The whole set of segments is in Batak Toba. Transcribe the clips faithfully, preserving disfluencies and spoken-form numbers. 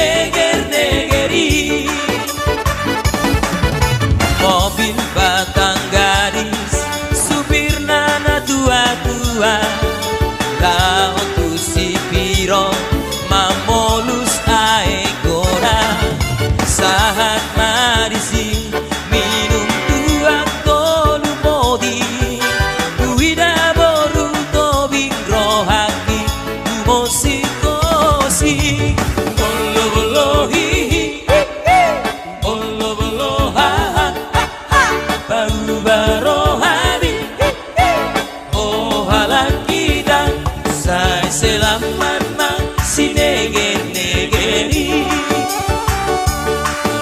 neger-neger i. Mobil batang gadis, supirna na tua-tua, laho tu Sipirong mamolus aek gora. Sahat ma disi minum tuak tolu modi, huida boru Tobing rohangki, humosik-hosik. Olo bolo hihi, olo bolo haha, pauba roha di. O halak hita, sai selamat ma sineger-neger i.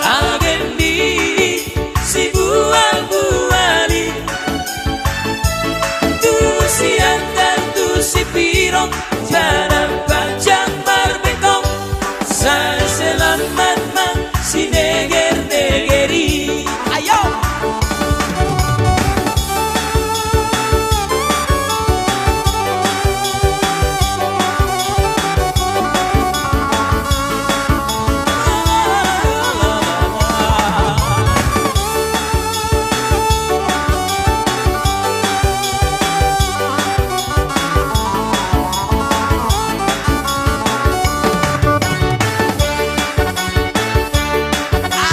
Agen di Sibual-bual i, tu Siantar tu Sipirong, jalan panjang marbengkong, sai selamat ma sineger-neger i. Ayo!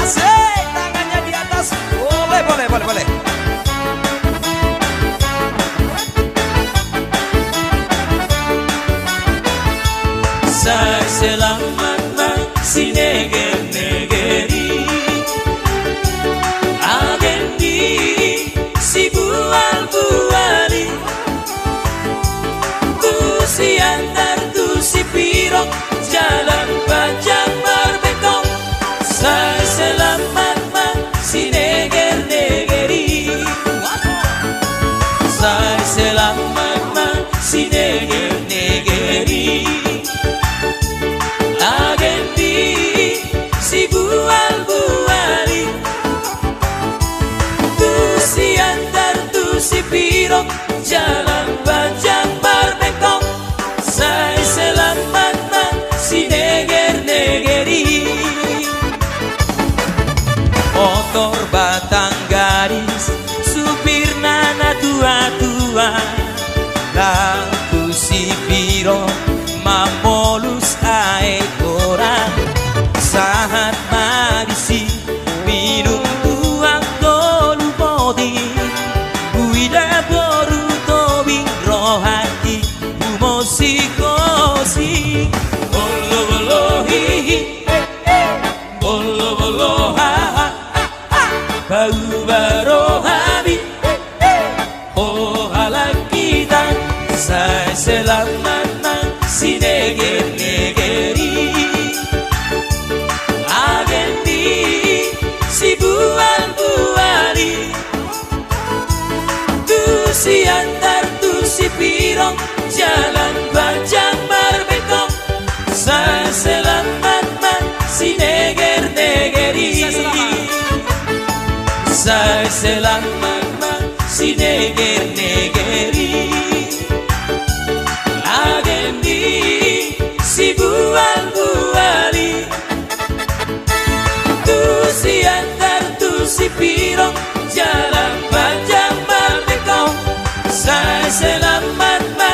Asik, tangannya di atas. Boleh, boleh, boleh, boleh. Sai selamat ma sineger-neger i. Agen di Sibual-bual i, tu Siantar tu Sipirong, jalan panjang marbengkong, sai selamat ma sineger-neger i. Sai selamat ma sineger-neger i. Agen di Sibual-bual i, tu Siantar tu Sipirong, jalan panjang marbengkong, sai selamat ma sineger-neger i. Motor batang gadis, supirna na tua-tua, laho tu Sipirong mamolus aek gora. Sahat ma disi minum tuak tolu modi, huida boru Tobing rohangki, humosik-hosik. Olo bolo hihi, olo bolo haha, pauba roha di. O halak hita, sai selamat ma sineger-neger i. Agen di Sibual-bual i, tu Siantar tu Sipirong, jalan panjang marbengkong, sai selamat ma sineger-neger i. Sai selamat ma sineger-neger i. Agen di Sibual-bual i, tu Siantar tu Sipirong, jalan panjang marbengkong, sai selamat ma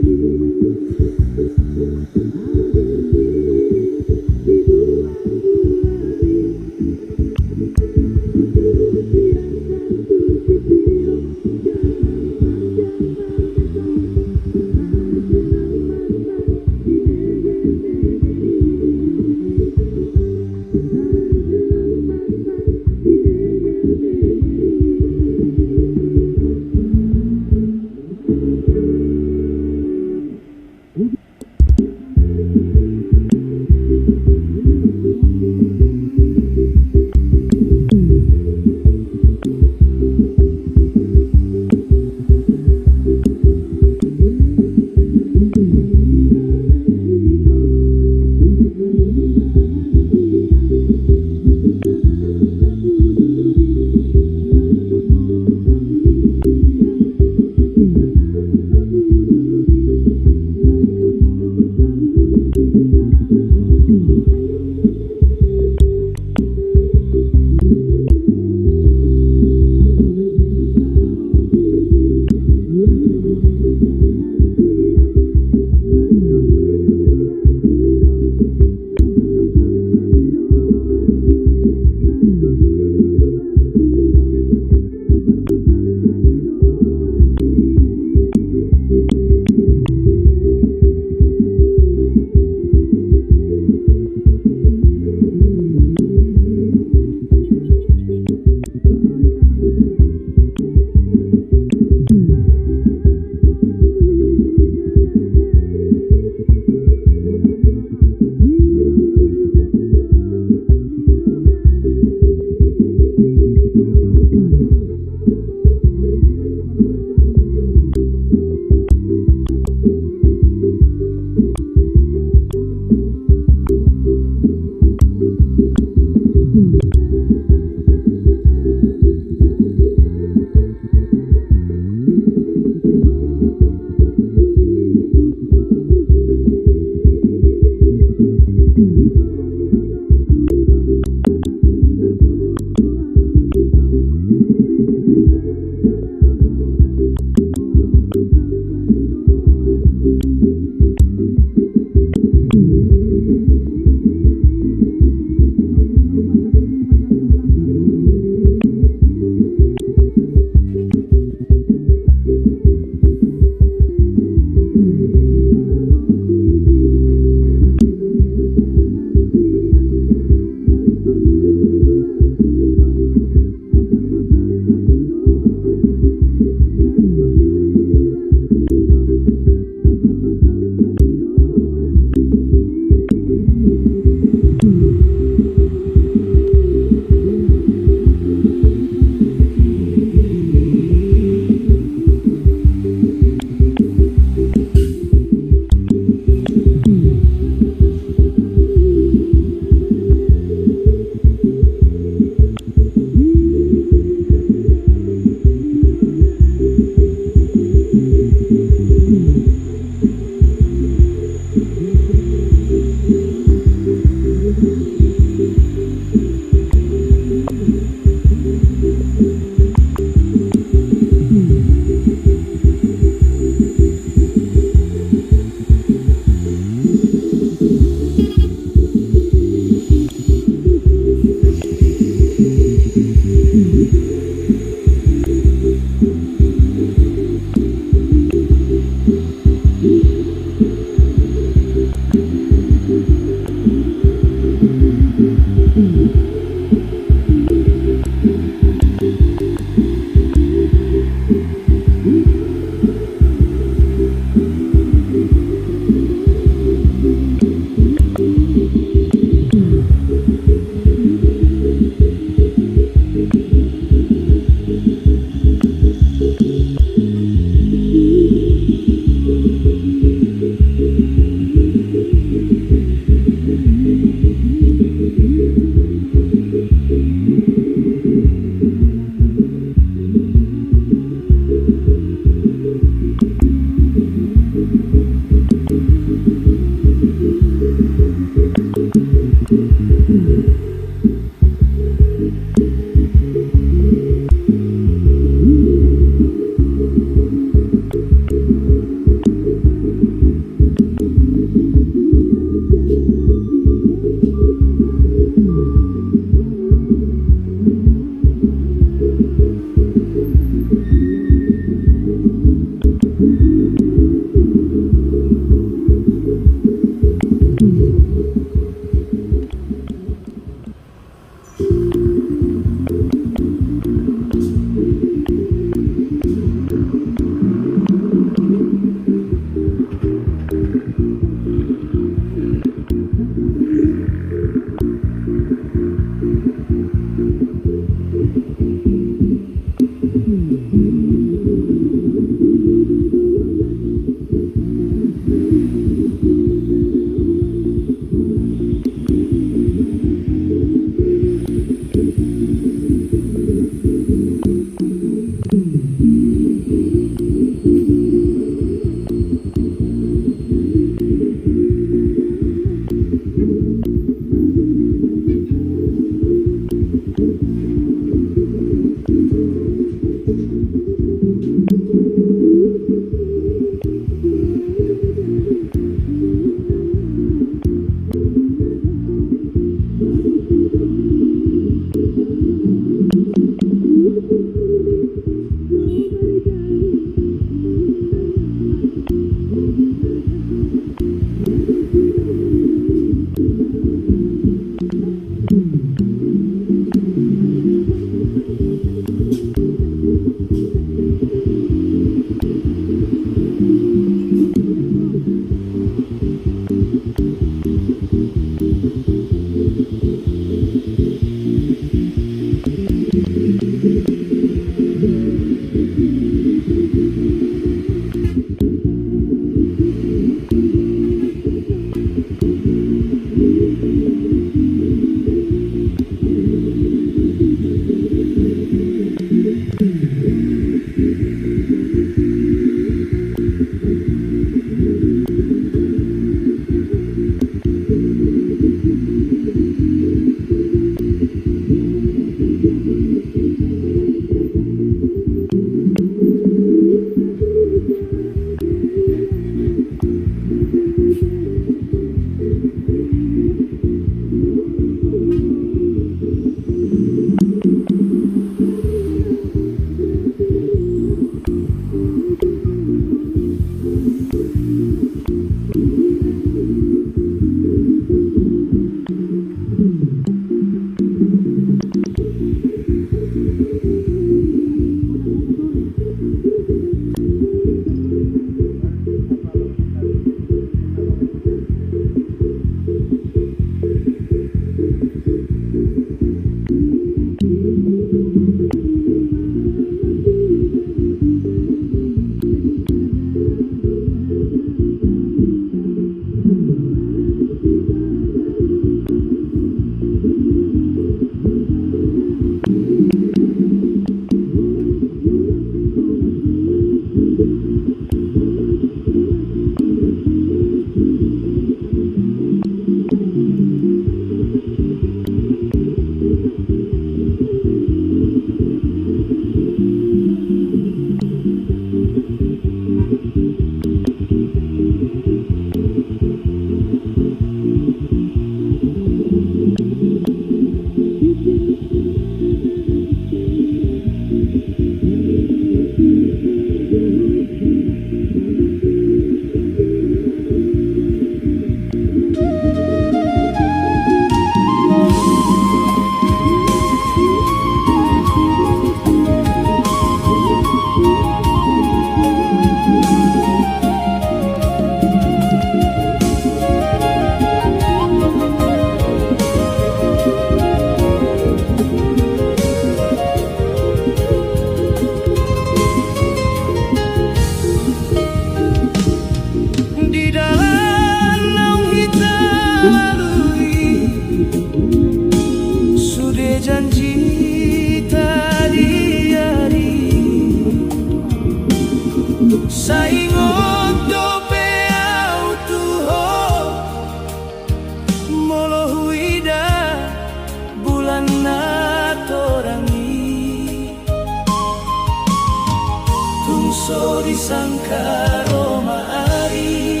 Sangkar ro ma ari,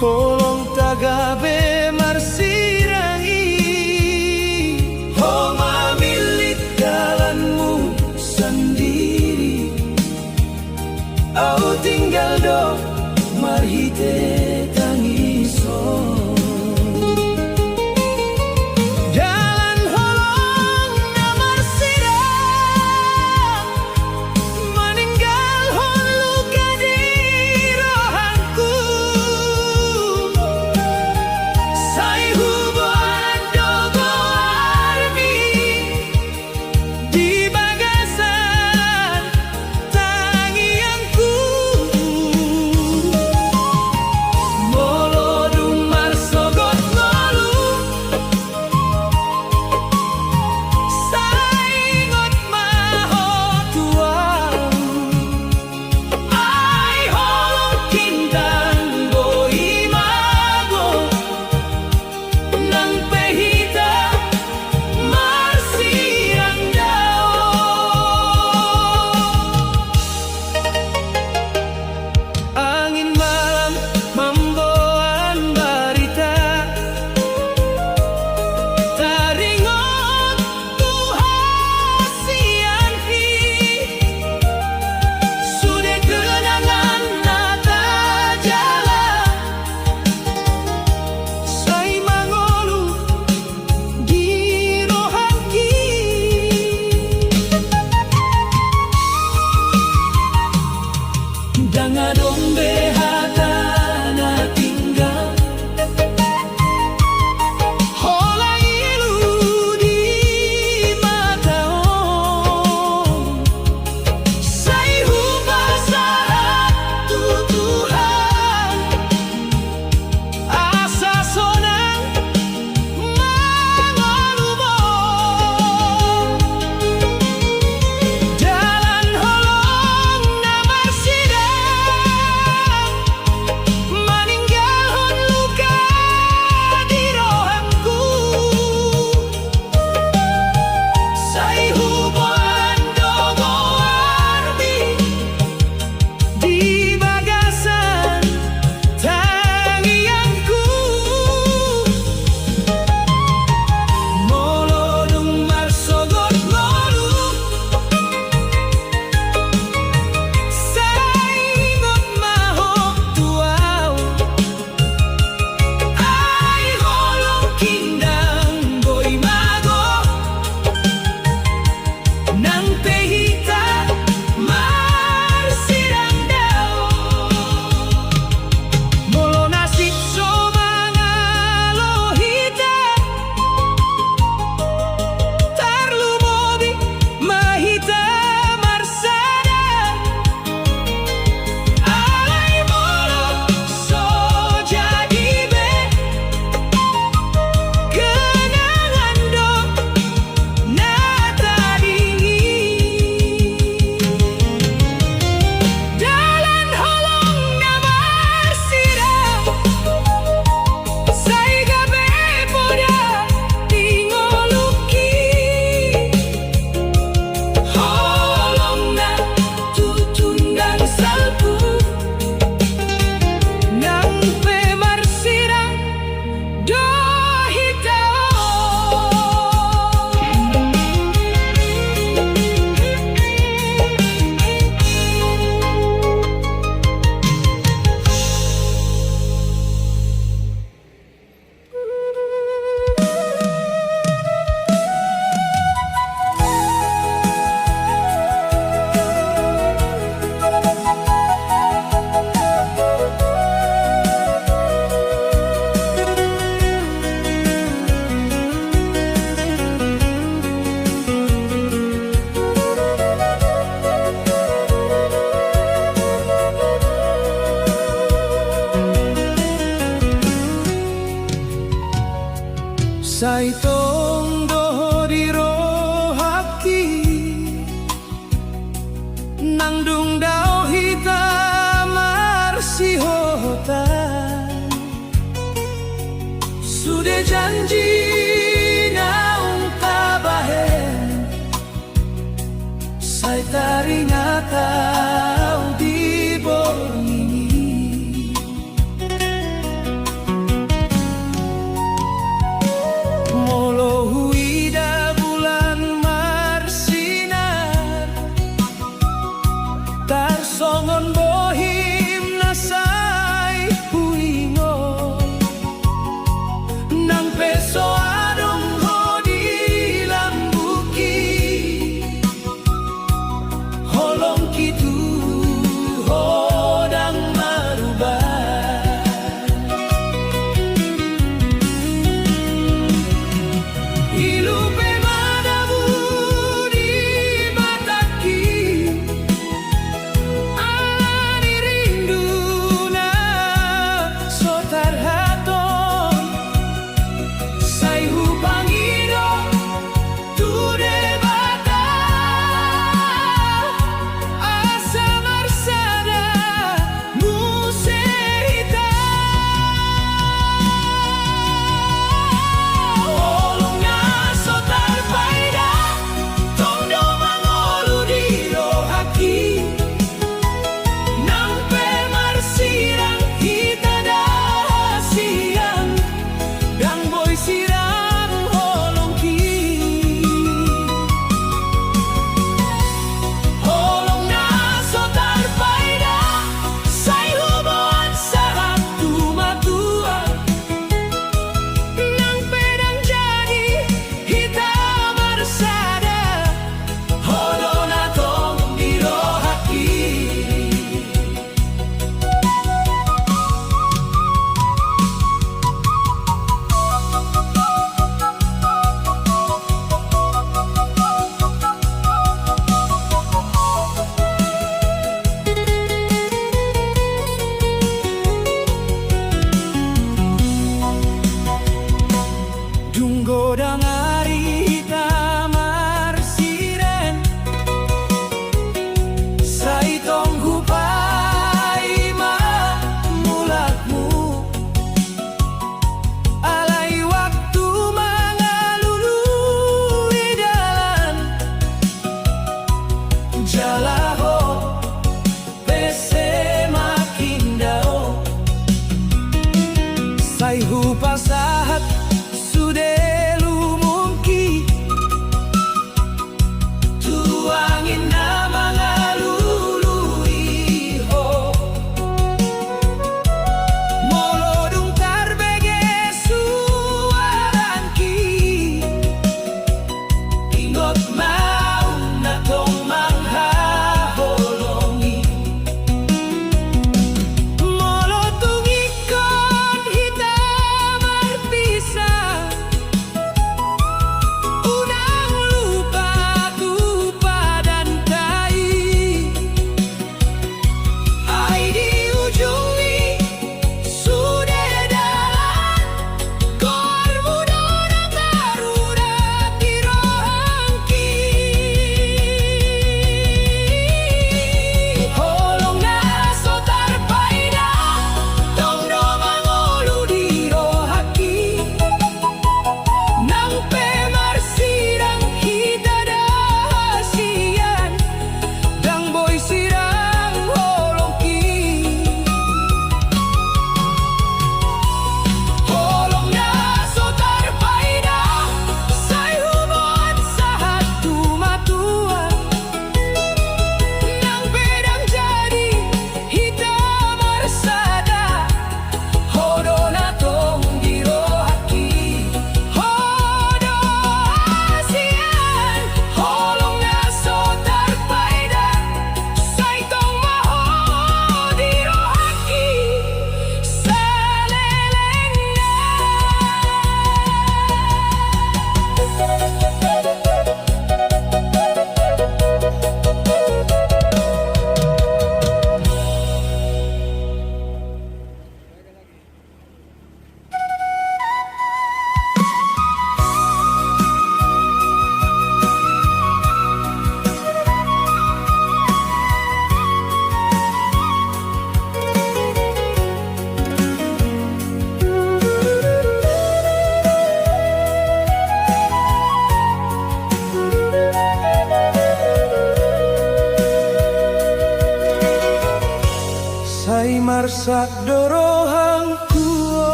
holong tagabe marsirang i, ho mamillit dalanmu sandiri. Au tinggal do marhite tangis on. Dalan holong na marsirang, maninggalhon luka di rohangku. Sai huboan do goarmi di bagasan tangiangku. Molo dung marsogot ngolu, sai ingot ma ho tu au. Ai holong kindang boi mago, nang pe hita marsirang dao. Angin malam mamboan barita, taringot tu hasian i, sude kenangan na tajala, sai mangolu di rohangki. Ndang adong be hata na tinggal, holan ilu di mata on. Sai hupasahat tu Tuhan asa sonang mangolu. Dalan holong na marsirang, maninggalhon luka di rohangku. Sai huboan do goarmi di bagasan tangiangku. Molo dung marsogot ngolu, sai ingot ma ho tu au. Ai holong kindang boi mago, nang pe hita marsirang dao. Molo nasib so mangalo hita, tarlumobi ma hita marsada. Alai molo so jadi be, kenangan do na tadingin. Dalan holong na marsirang, sai gabe poda di ngolungki. Holong na tutu ndang salpu, nang pe marsirang do hita on. Sai tong do ho di rohangki, nang dung dao hita marsihohotan. Sude janji naung tabahen, sai taringot au di borngin i. Molo huida bulan marsinar tarsongon bohim na sai huingot, nang pe so adong ho di lambungki, holongki tu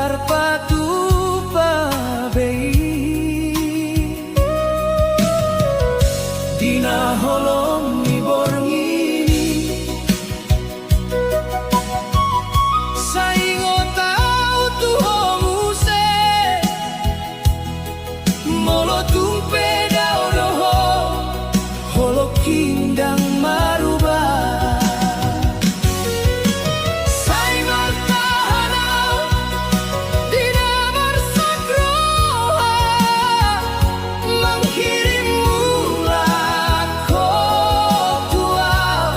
Tarpatupa be i di na holong ni borngin i. Sai ingot au tu ho muse, molo tung pe dao do ho, holongki ndang maruba. Sai martahan au di na marsak roha, manghirim mulak ho tu au.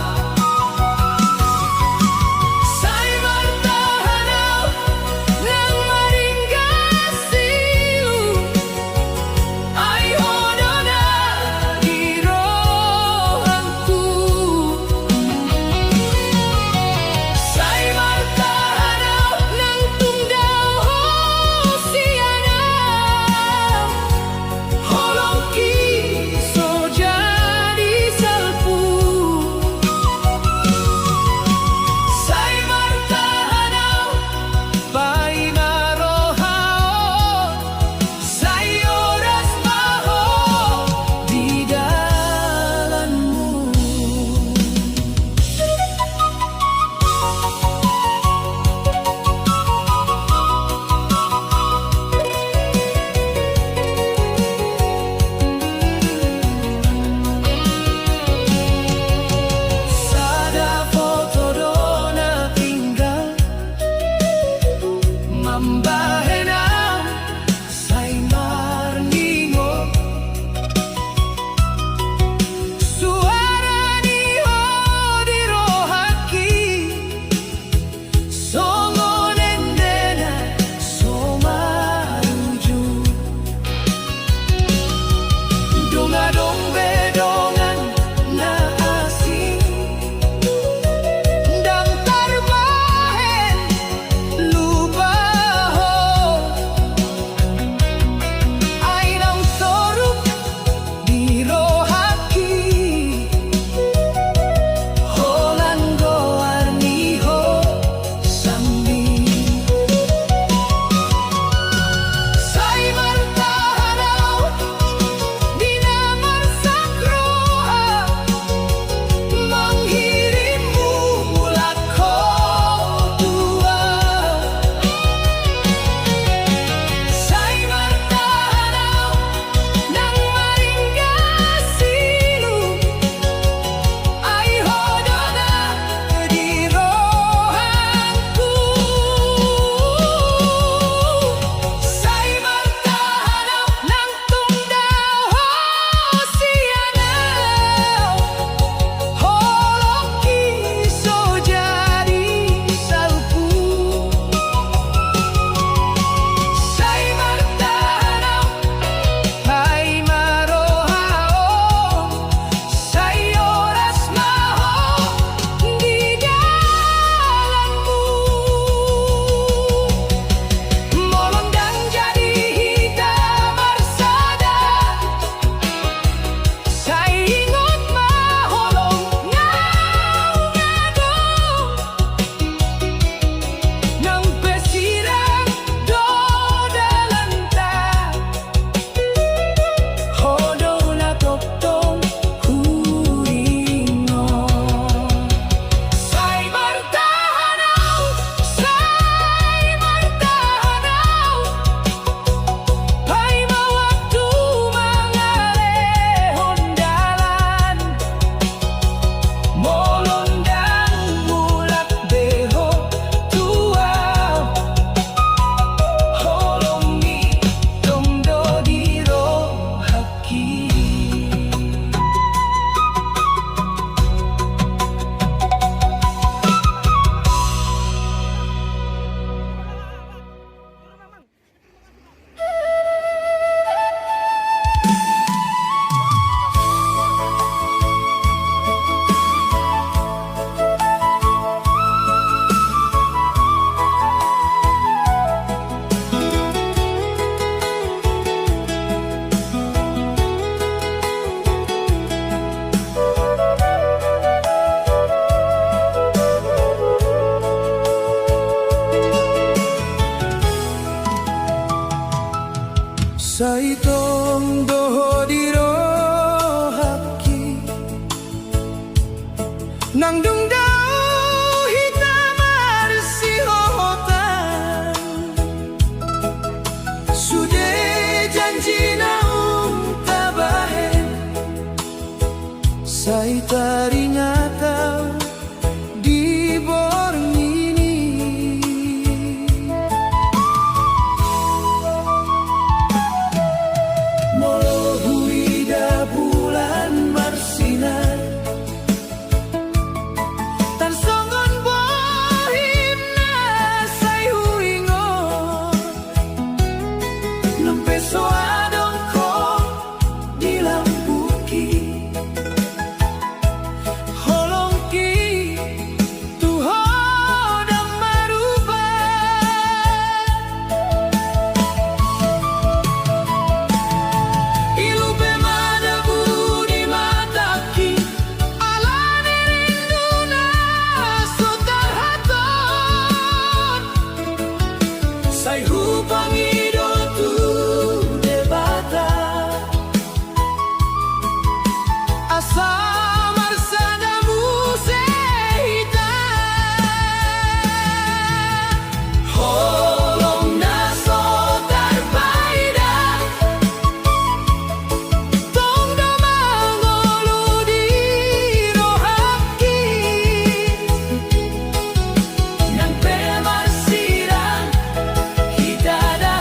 Sai martahan au nang maringgas ilu, ai ho do na di rohangku. Sai martahan au nang tung dao ho sian au, holongki so jadi salpu. Sai martahan au, paima roha on, sai horas ma ho di dalanmu. Sada foto do na tinggal mambahen au, sai marningot suara ni ho di rohangki. Songon ende na so marujung. Dung adong be dongan na asing, ndang tarbahen lupa ho. Sai tong do ho di rohangki, nang dung dao hita marsihohotan. Sude janji naung tabahen, sai taringot au di borngin i. Molo huida bulan marsinar, tarsongon bohim na sai huingot, nang pe so adong ho di lambungki, holongki tu ho ndang marubah. Ilu pe madabu di matangki, ala ni rindu na so tarhatop. Sai hupangido tu Debata, asa marsada muse hita. Holong na so tarpaida, tong do mangolu di rohangki. Nang pe marsirang hita da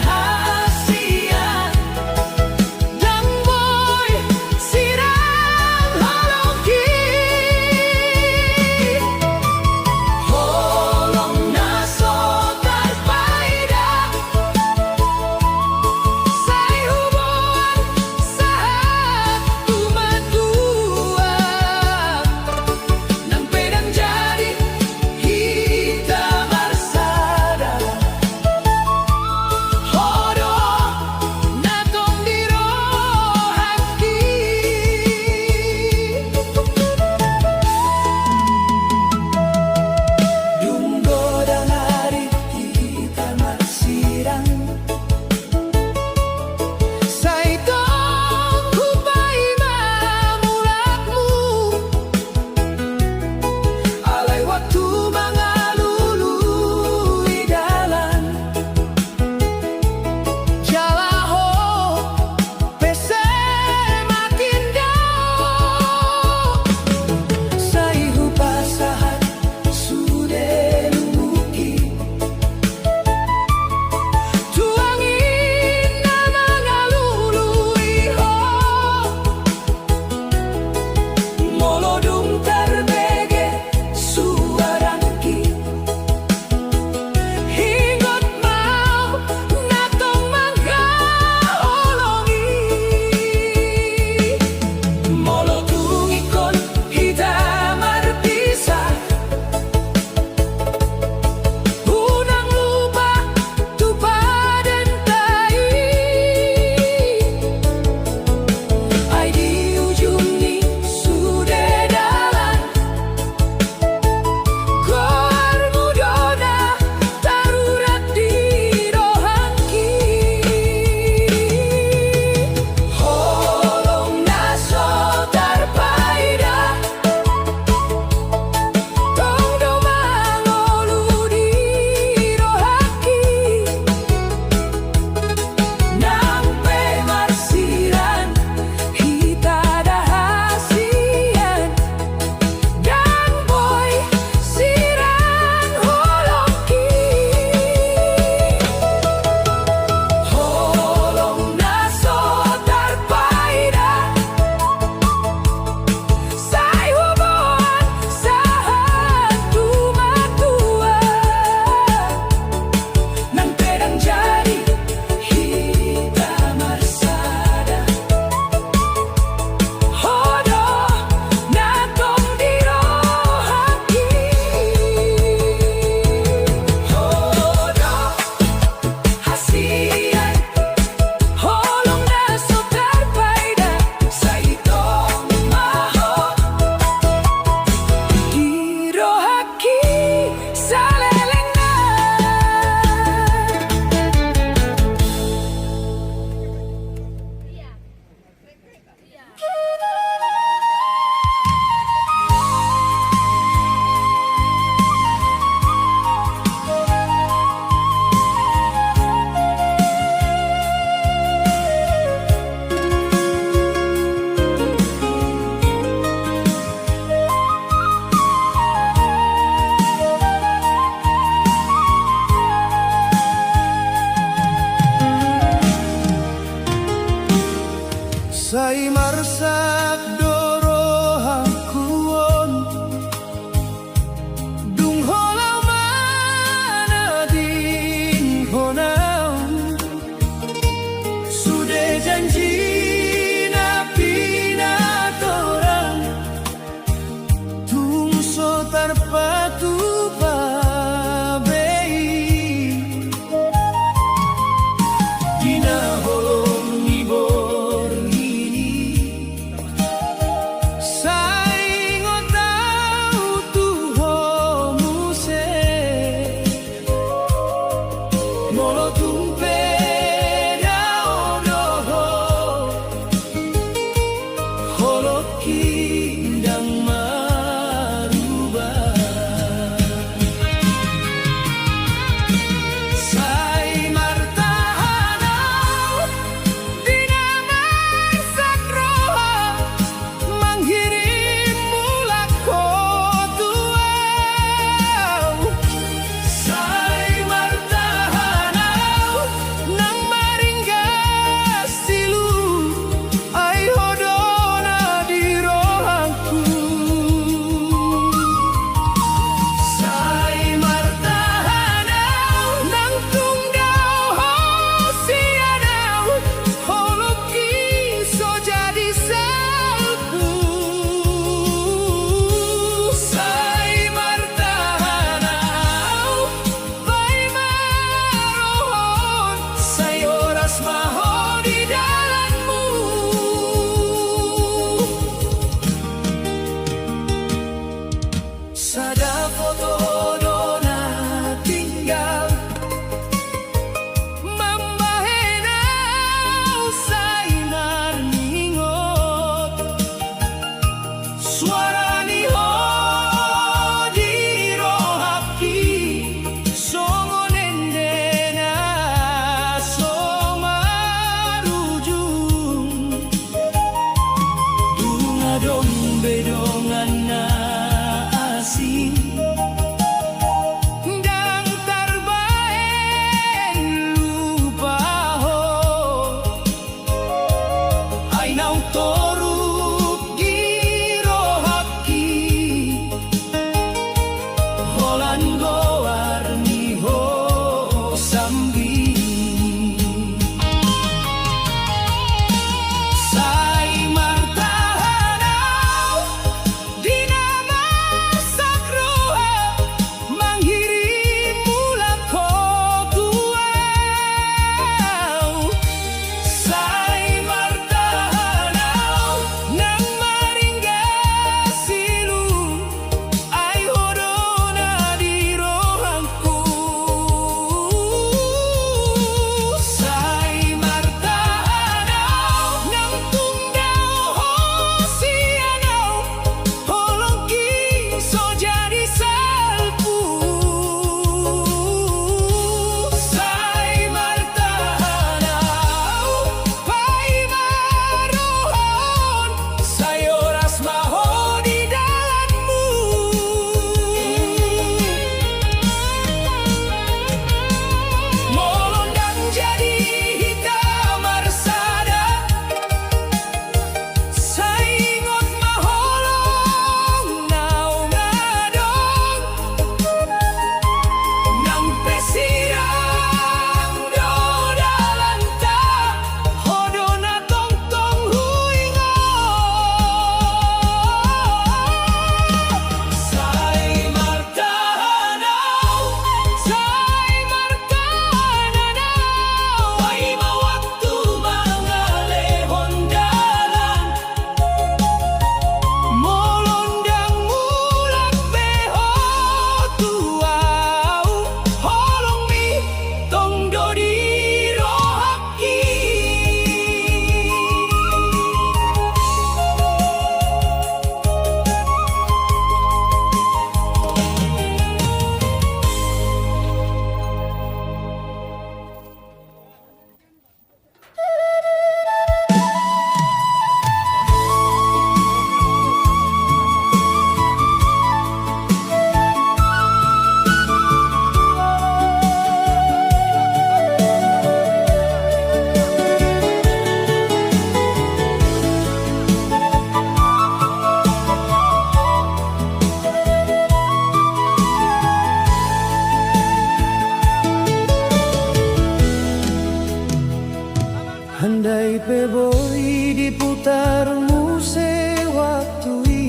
Andai pe boi diputar muse waktu i,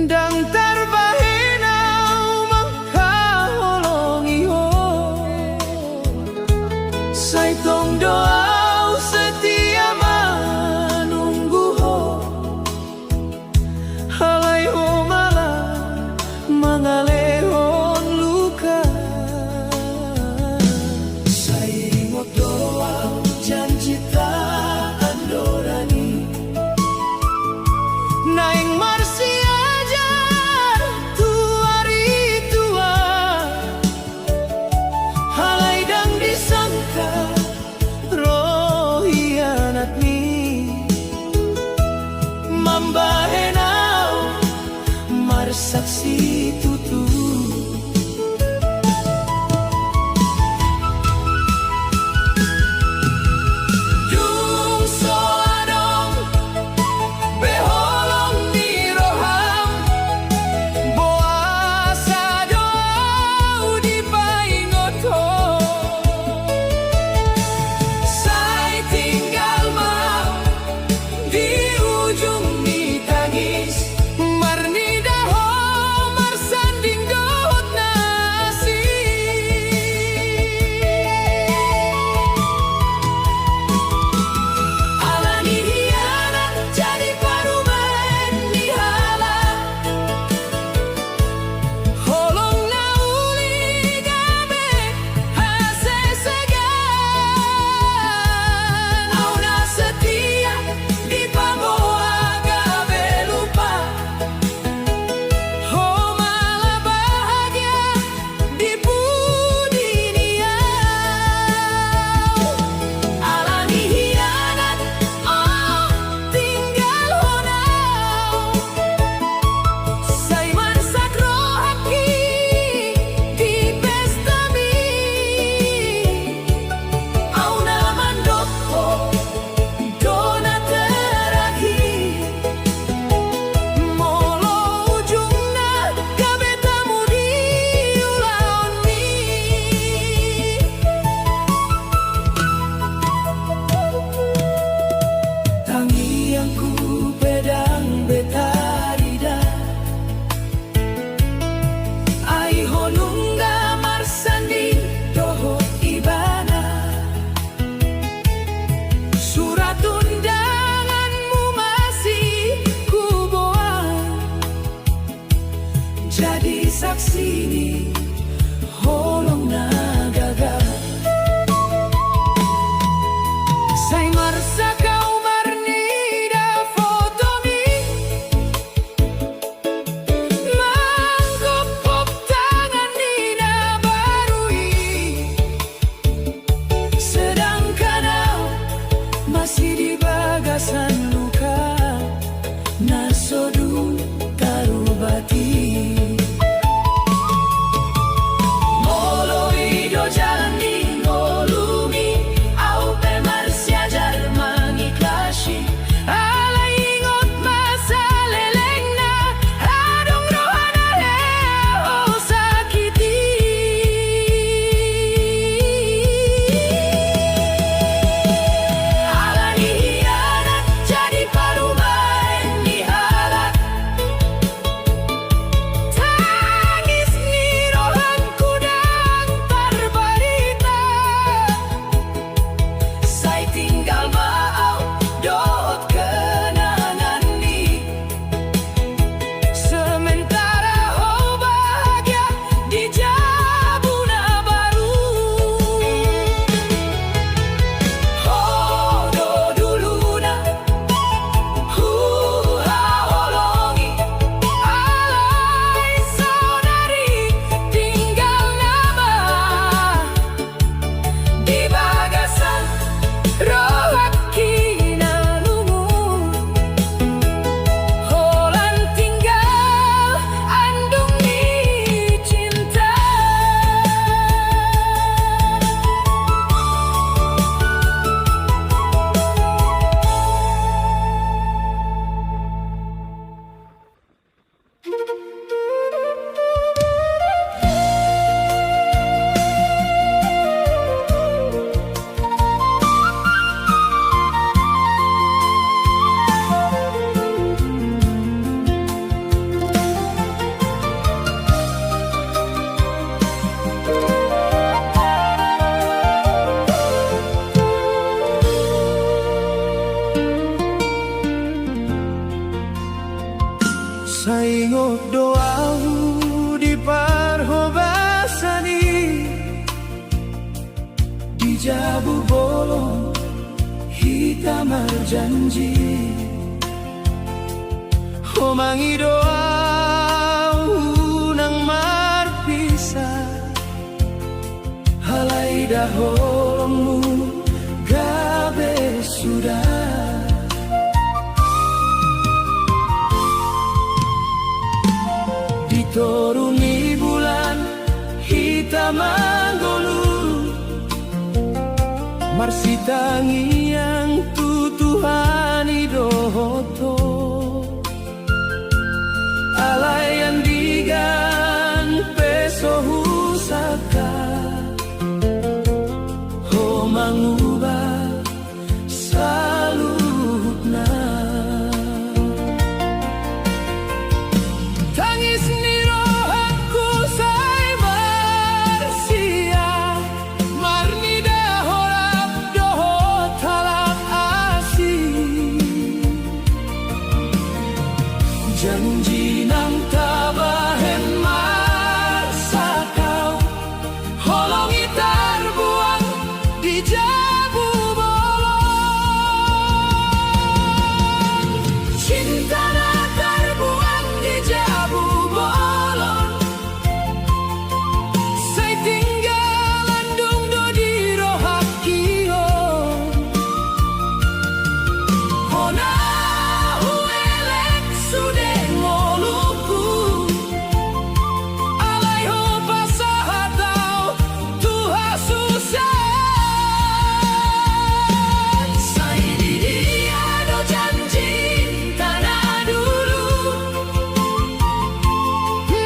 ndang tarbahen au mangkaholongi ho. Sai tong do au setia manunggu ho. Alai ho ma mangalehon luka. Sai ingot do au janjita andoran i, naeng marsiajar tu ari tua. Alai ndang disangka ro Di jabu bolon hita marjanji, ho mangido ahu unang marpisah, alai da holongmu gabe suda. Di toru ni bulan hita manggoluh, marsitangiang tu Tuhan i dohot ho. Alai andigan pe so husangka, ho manguba saluhutna. Tangis ni rohangku sai marsiat, marnida horab dohot halak asing. Janji naung tabahen marsahit, holong i tarbuang di jabu bolon. Cinta na tarbuang di jabu bolon, sai tinggal andung do di rohangki on. Hona huelek sude ngolungku, alai hupasahat ahu tu hasusaan. Sai di dia do janjinta na dulu,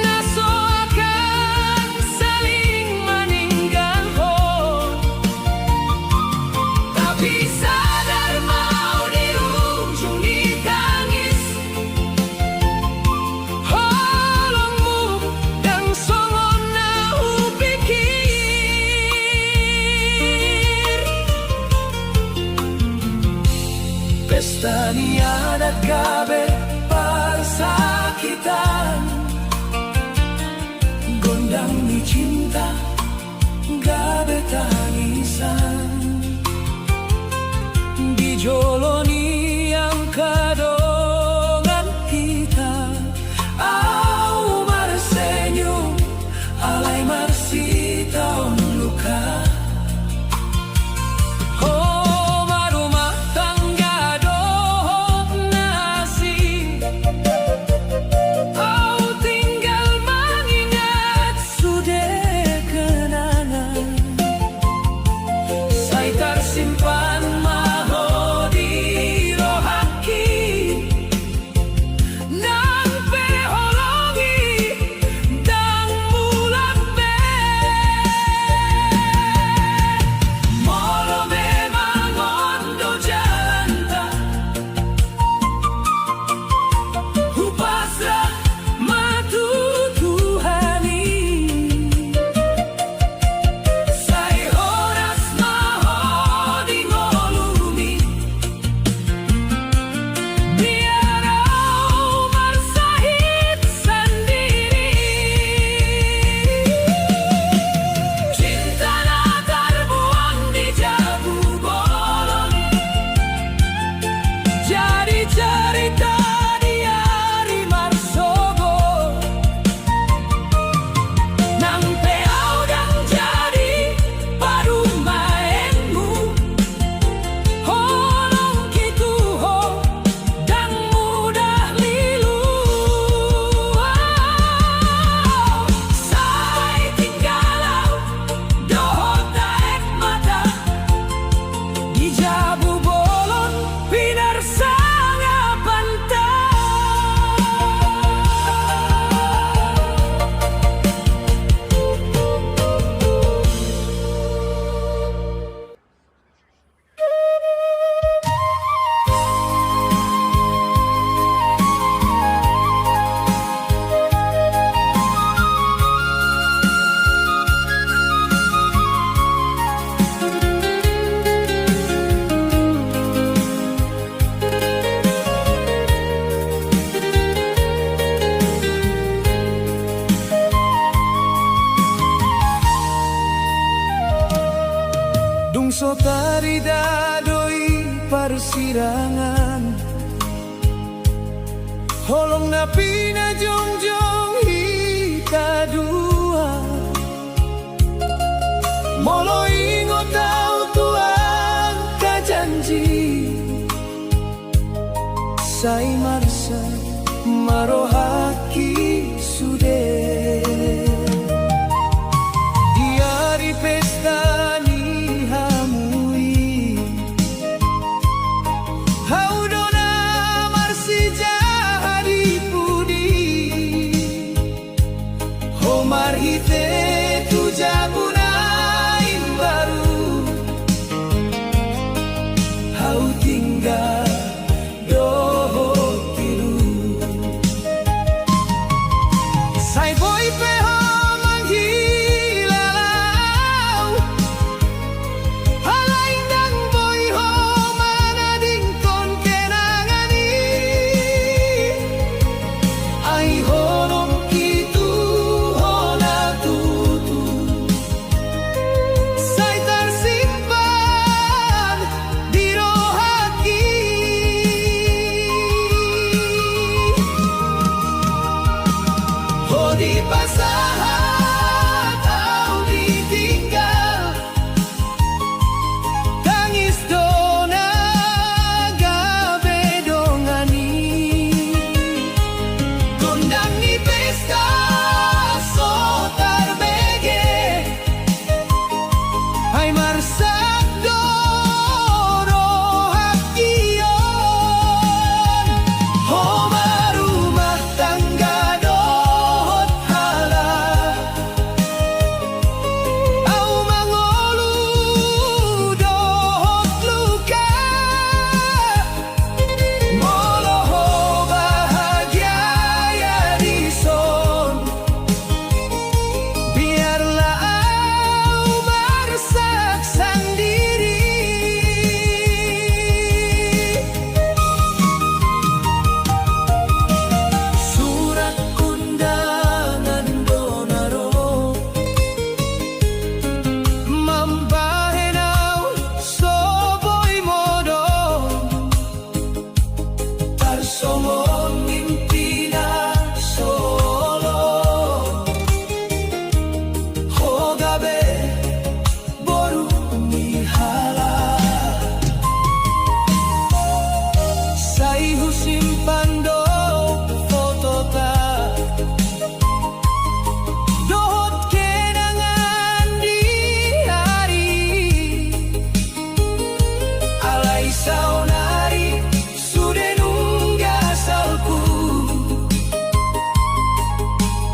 na so akan saling maninggalhon? Tapi sadar ma ahu di ujung ni tangis, holongmu ndang songon na hupikir. Pesta ni adat gabe parsakitan, gondang ni cinta gabe tangisan. Di jolo ni angka dongan hita, ahu marsenyum alai marsitaon luka. Ho marumah tangga dohot na asing, ahu tinggal mangingat sude kenangan. So tarida do i parsirangan, holong na pinajongjong hita dua. Molo ingot au tu angka janji, sai marsak ma rohangki sude. Di ari pesta ni hamu i, hau do na marsijaha di pudi. Ho marhite tu jabu na imbaru, hau tinggal dohot tilu. Sai boi pe ho manghilala au, alai ndang boi ho manadingkon kenangan i. Ai holongki tu ho na tutu, sai tarsimpan di rohangki. Ho dipasahat au ditinggal, tangis do na gabe dongan i. Gondang ni pesta so tarbege, ai marsak do rohangki on. Ho marumah tangga dohot halak, au mangolu dohot luka. Molo ho bahagia ia dison, biarlah au marsak sandiri. Surat undangan do na ro, mambahen au so boi modom, tarsongon mimpi na so olo. Ho gabe boru ni halak. Sai husimpan do fotota dohot kenangan di ari, alai saonari sude nunga salpu,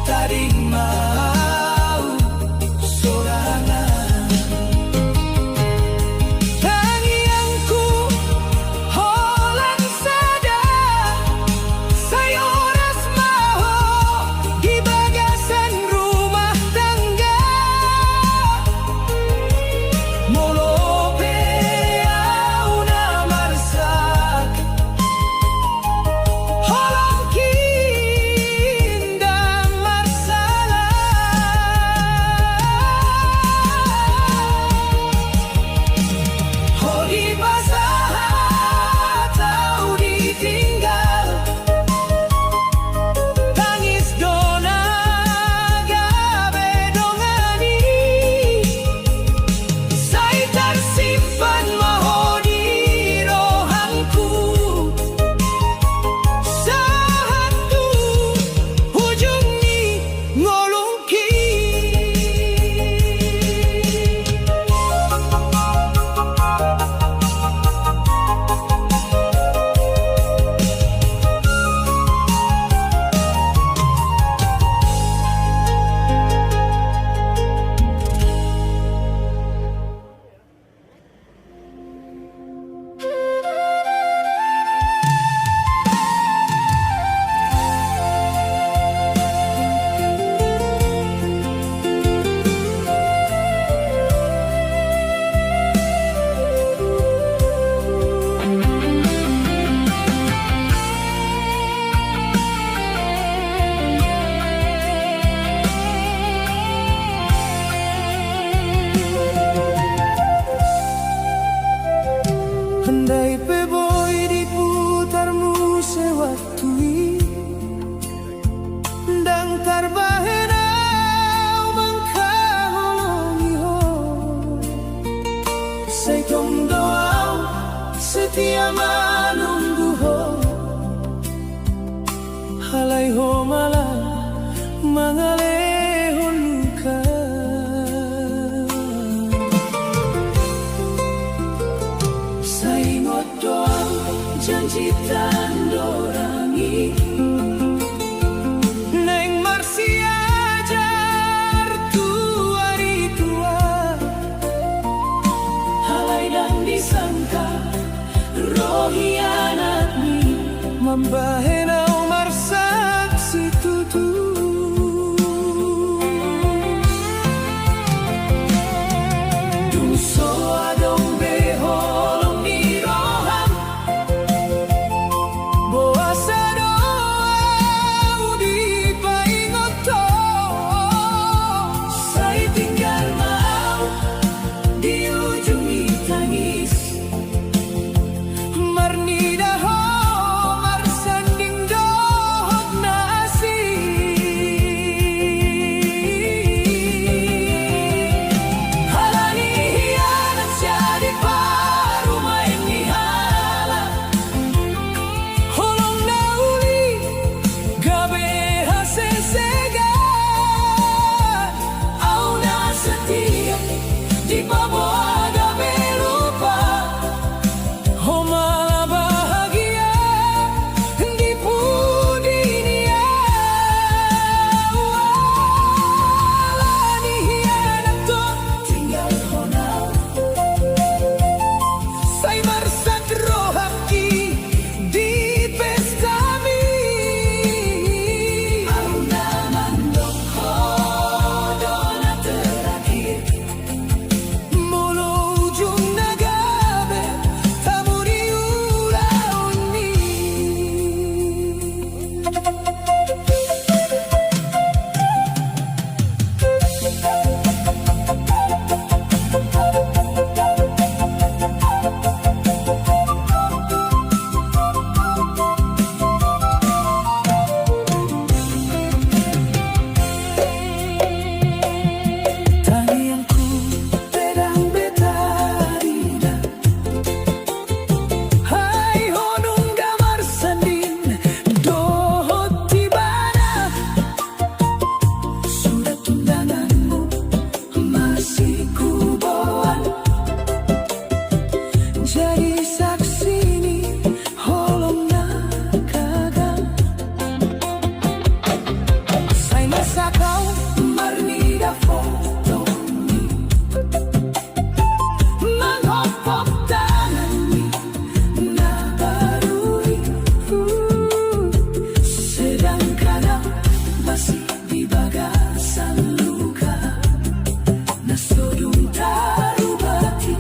tading ma au sorangan. Tangiangku holan sada, sai horas ma ho di bagasan rumah tangga. Molo pe au na mar Sai tong do au setia manunggu ho, alai ho ma laho mangalehon luka. Sai ingot do au janjita andorang i, naeng marsiajar tu ari tua. Alai ndang disangka ro hianatmi mambahen au marsaksi tutu. Dung so adong be holong ni roham, boasa do au dipaingot ho? Sai tinggal ma au di ujung ni tangis, marnida ho marsanding dohot na asing. Alani hianat jadi parumaen ni halak, holong na uli gabe hasesegan. Au na setia dipaboa gabe lupa, ho ma laho bahagia di pudi ni au. Alani hianat do tinggalhon au, sai marsat rohangki di pestami. Au na mandok ho do na terakhir, molo ujungna gabe tamu di ulaon i. Tangiangku pe ndang be tarida, ai ho nunga marsanding dohot ibana. Surat undanganmu masih kuboan, jadi saksi ni holong na gaga. Sai masa au marnida fotomi, manghopop tanganmi na baru i. Sedangkan au masih di bagasan luka na so dung tarubati.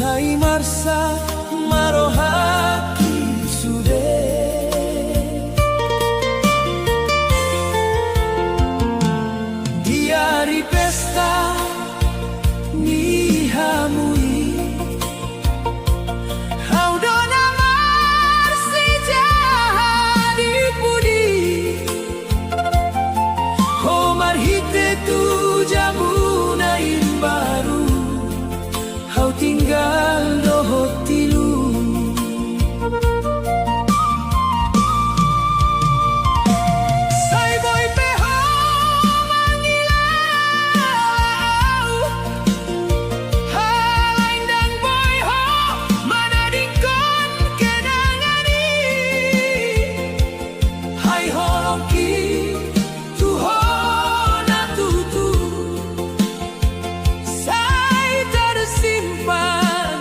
Sai marsak ma rohangki sude. Di ari pesta ni hamu i, hau do na marsijaha di pudi. Ho marhite tu jamuna imbaru, hau tinggal dohot tilu. Sai boi pe ho mangilala au, alai ndang boi ho manadingkon kenangan i. Ai holongki tu ho na tutu, sai tersimpan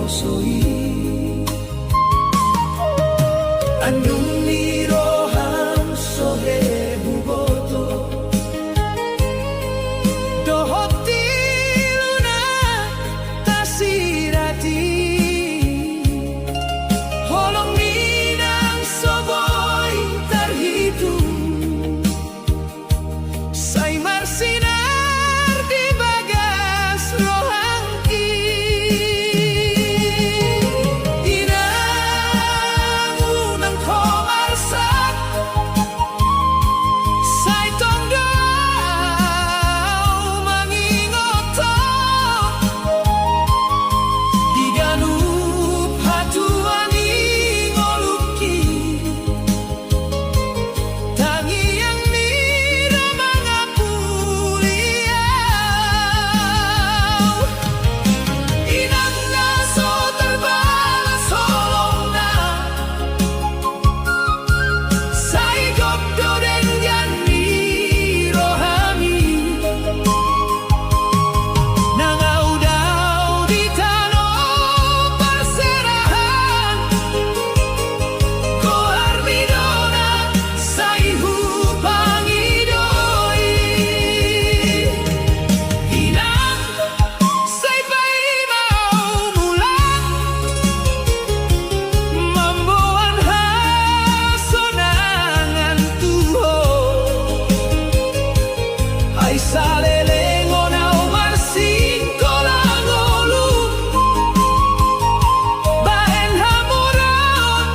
Soi. Andung ni roham so hea huboto, dohot tilu na tasirat i. Holong ni inang so boi tarhitung, sai marsinar di bagas rohangki. Inang, unang ho marsak, sai tong do au mangingot ho di ganup hatuan ni ngolungki. Tangiang ni roha mangapuli au. Inang na so tarbalas holongna, sai gok do denggan ni rohami. Nang au dao di tano parserahan, goarmi do na sai hupangidoi. Inang, sai paima au mulak mamboan hasonangan tu ho. Ai salelengon au marsingkola ngolu, bahen hamoraon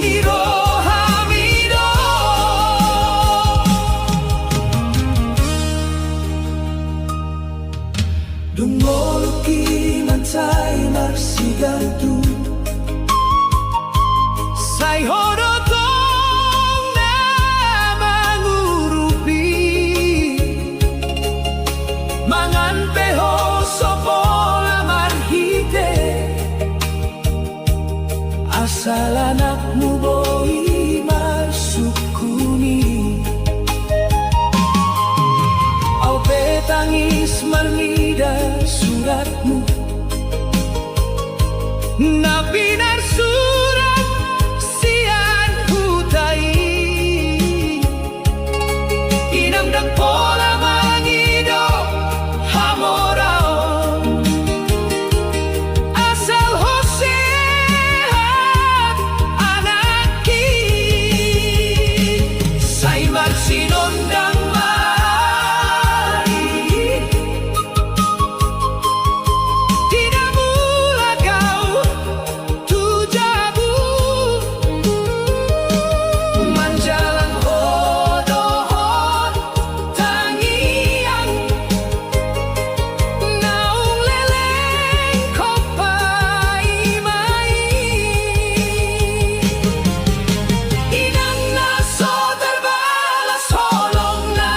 ni rohami do. Dung ngolungki mansai marsigantung, sai ho do tong na mangurupi. Mangan pe ho so pola marhite, asal anakmu boi marsungkun i. Au pe tangis marnida suratmu, na pinarsurat sian huta i. Inang ndang pola mangido hamoraon, asal ho sehat anakki, sai marsinondang ma i. Di na mulak au tu jabu, manjalang ho dohot tangiang naung leleng ho paima i. Inang na so tarbalas holongna,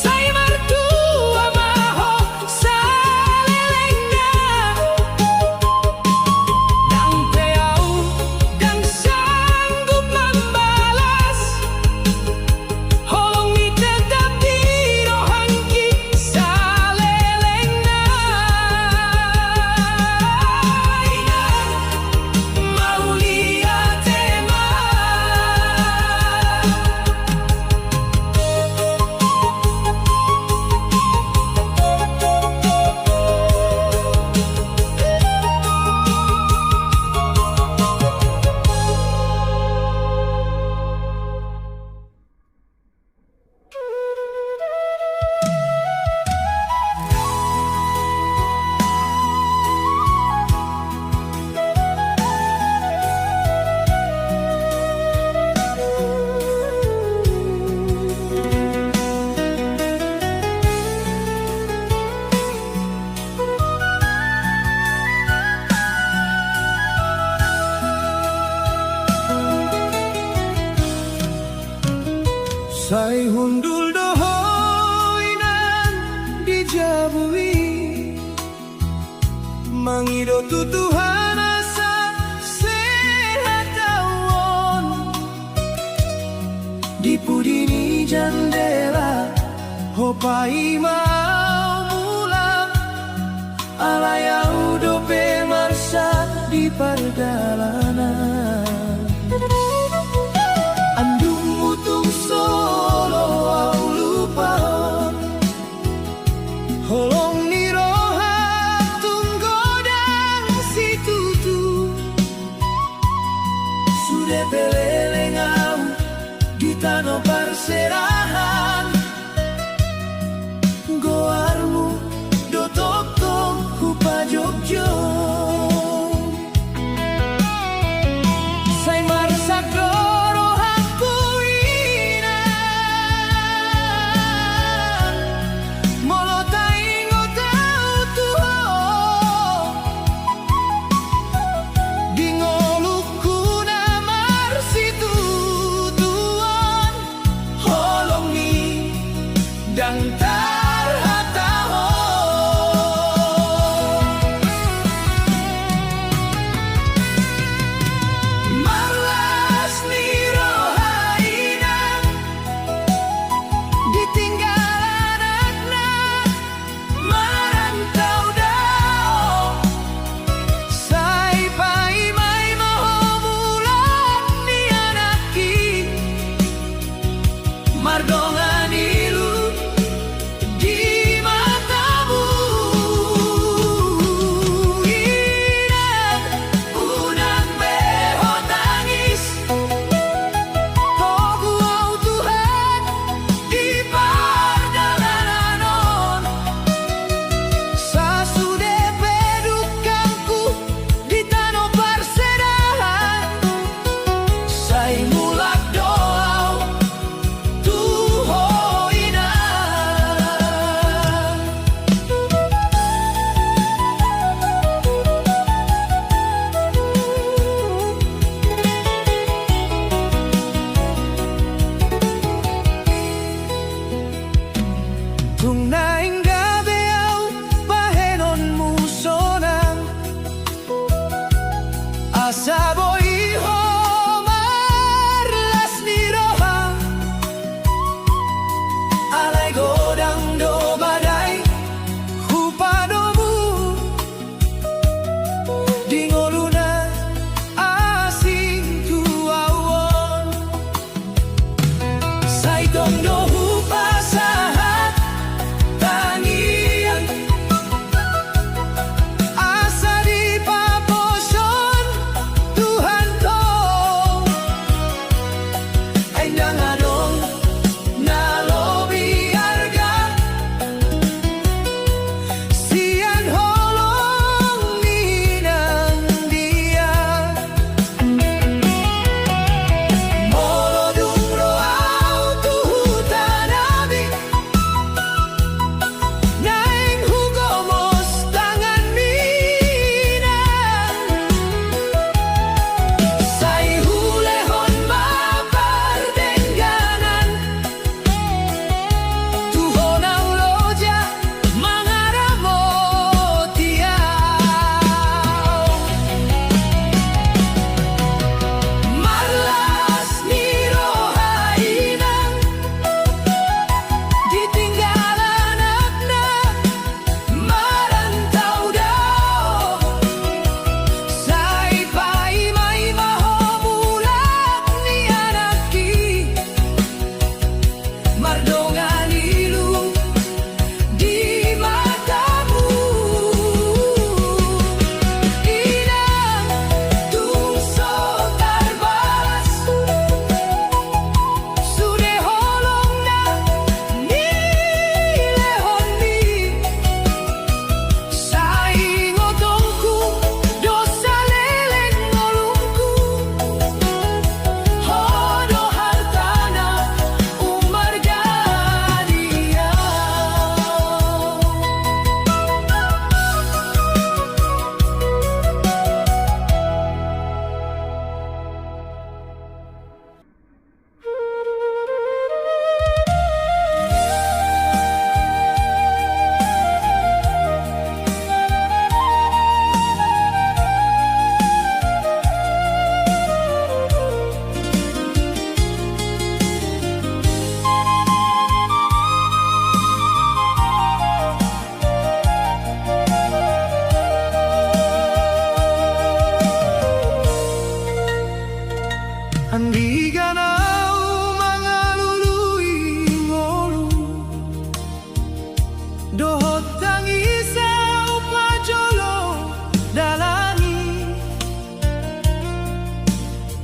sai martua ma ho salelengna. Ndang pe au, ndang sanggup mambalas, holongmi tetap di rohangki salelengna. Inang, mauliate ma. Sai hundul do ho inang di jabu i, mangido tu Tuhan asa sehat au on. Di pudi ni jandela ho paima au mulak, Alai ahu dope marsak di pardalanan. Andungmu tung so olo ahu lupahon. Holong ni roha tung godang situtu. Sude pe leleng ahu di tano parserahan. Goarmu do tongtong hupajongjongi. Sai marsak do rohangku inang, molo taingot ahu tu ho. Di ngolungku na marsitutuon, holong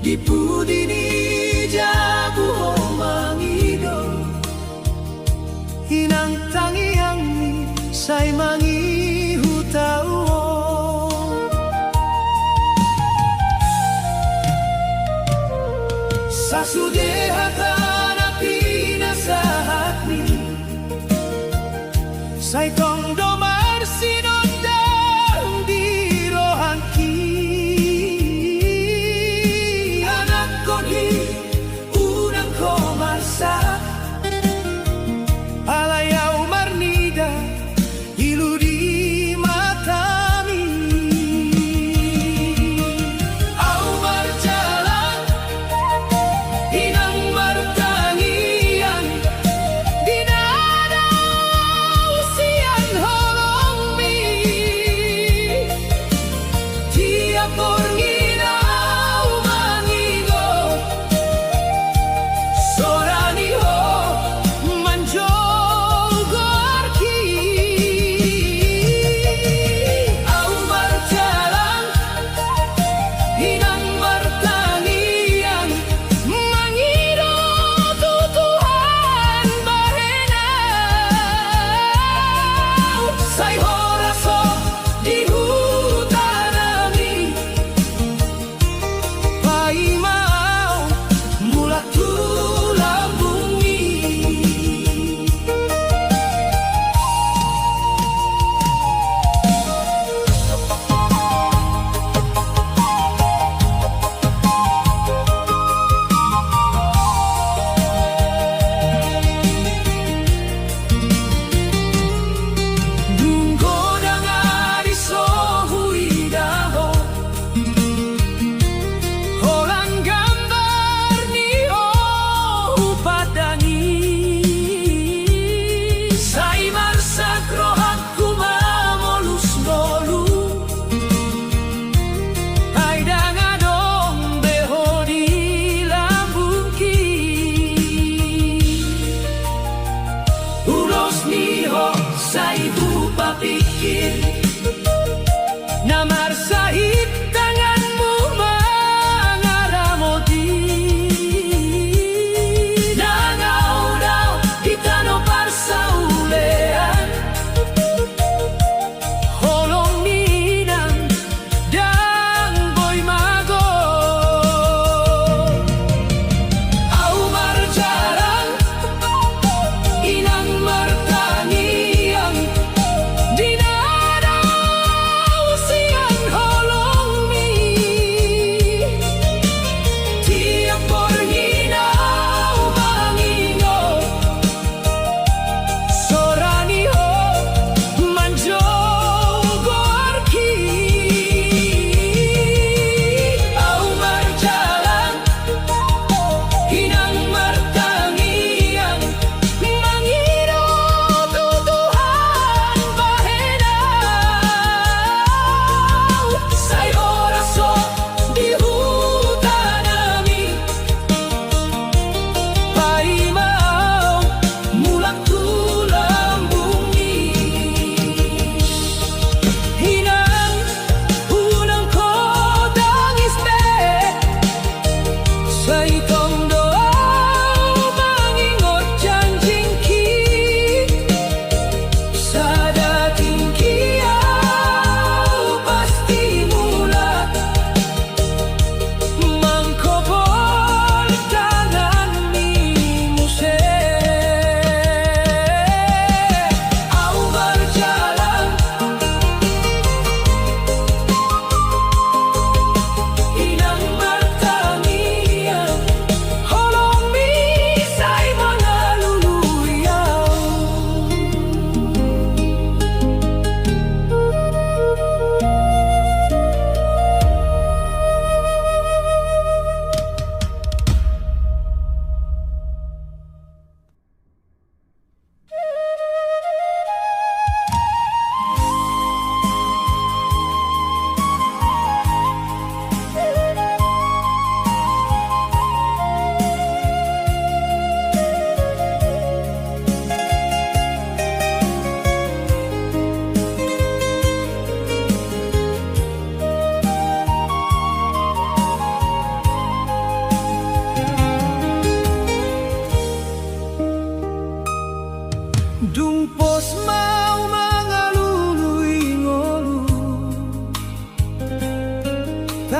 Di pudi ni jabu ho mangido, inang tangiangmi sai mangihut ahu on. Sasude hata na pinasahatmi, sai tong do marsinondang di rohangki. Anakkon hi, unang ho marsahat, alai ahu marnida ilu di matami. Ahu marjalan, inang martangiang, di na dao sian holongmi. Tiap borngin ahu mangido sora ni ho manjou goarki. Ahu marjalan, inang martangiang, mangido tu Tuhan bahen ahu, sai horas ho di hutanami. Paima ahu mulak tu lambungmi. Dung godang ari so huida ho, holan gambar ni ho hupandangi. Sai marsak rohangku mamolus ngolu, ai ndang adong be ho di lambungki. Ulos ni ho sai hupapingkir, na marsahit tanganmu mangaramoti. Ndang ahu dao di tano parsaulian, holong ni inang ndang boi mago. Ahu marjalan, inang martangiang, di na dao sian holong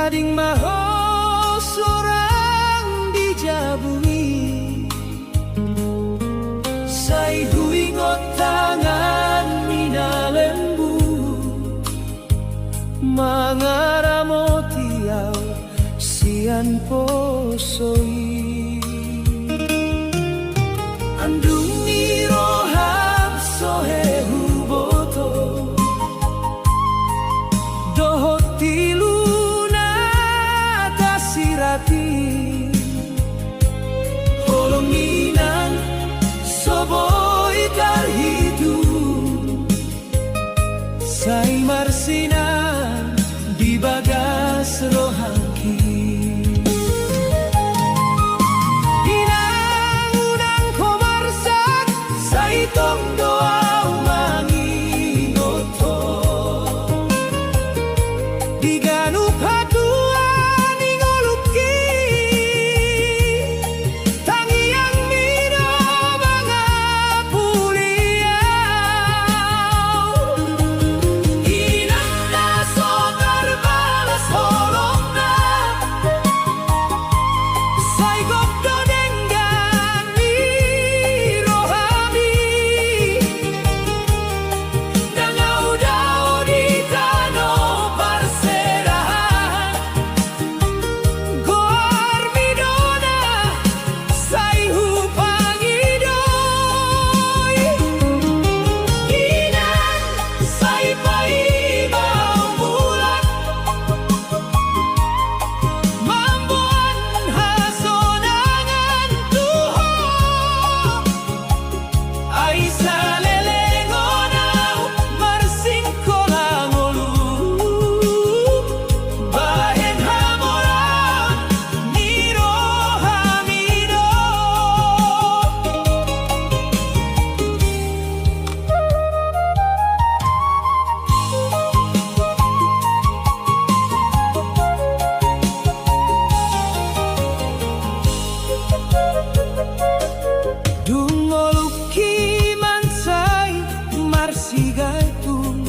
Ding ma ho surang di jabu i, sai huingot tanganmi na lembut mangaramoti au sian poso i. Andung ni roham so hea huboto dohot tilu na tasirat i. Holong ni inang so boi tarhitung, sai marsinan di bagas rohangki. Inang, unang ho marsak, sai tong do au mangingot ho di ganup hatuaon ni ngolungki. Tangiangmi do mangapuli au. Inang na so tarbalas holongna, sai gok do denggan ni rohami. Ndang au dao di tano parserahan, goarmi do na sai hupangido i. Inang, sai paima au mulak mamboan hasonangan tu ho. Ai saleleng on au marsingkola ngolu, bahen hamoraon ni rohami do. Dung ngolungki mansai marsigaitung,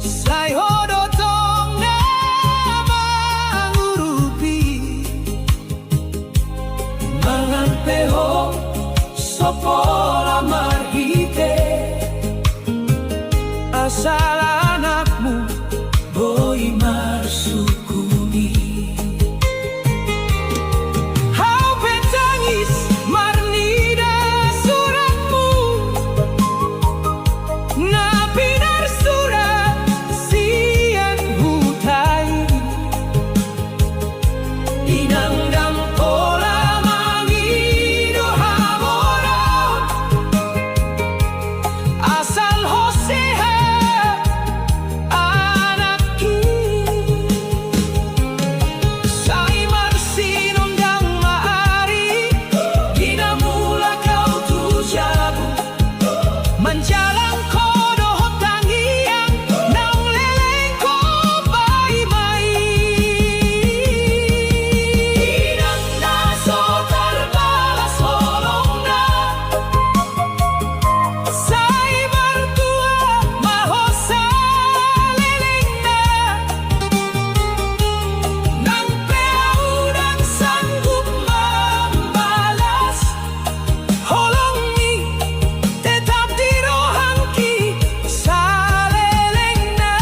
sai ho do tong na mangurupi. Mangan pe ho so pola marhite, asal anakmu boi marsukumi. Hau pe tangis marnida suratmu na pinarsurat sian huta i. Inang ndang pola mangido hamoraon, asal ho sehat anakki. Sai marsinondang ma ari di na mulak au tu jabu, manjalang ho dohot tangiang naung leleng ho paima i. Inang na so tarbalas holongna, sai martua ma ho salelengna. Nang pe au ndang sanggup mambalas, holongmi tetap di rohangki salelengna.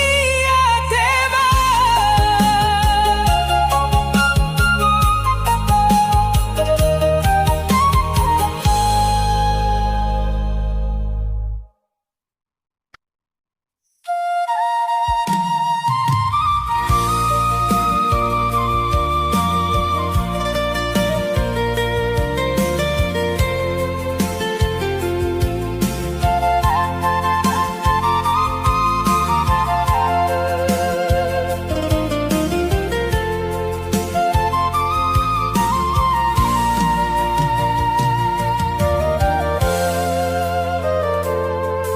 Mauliate ma.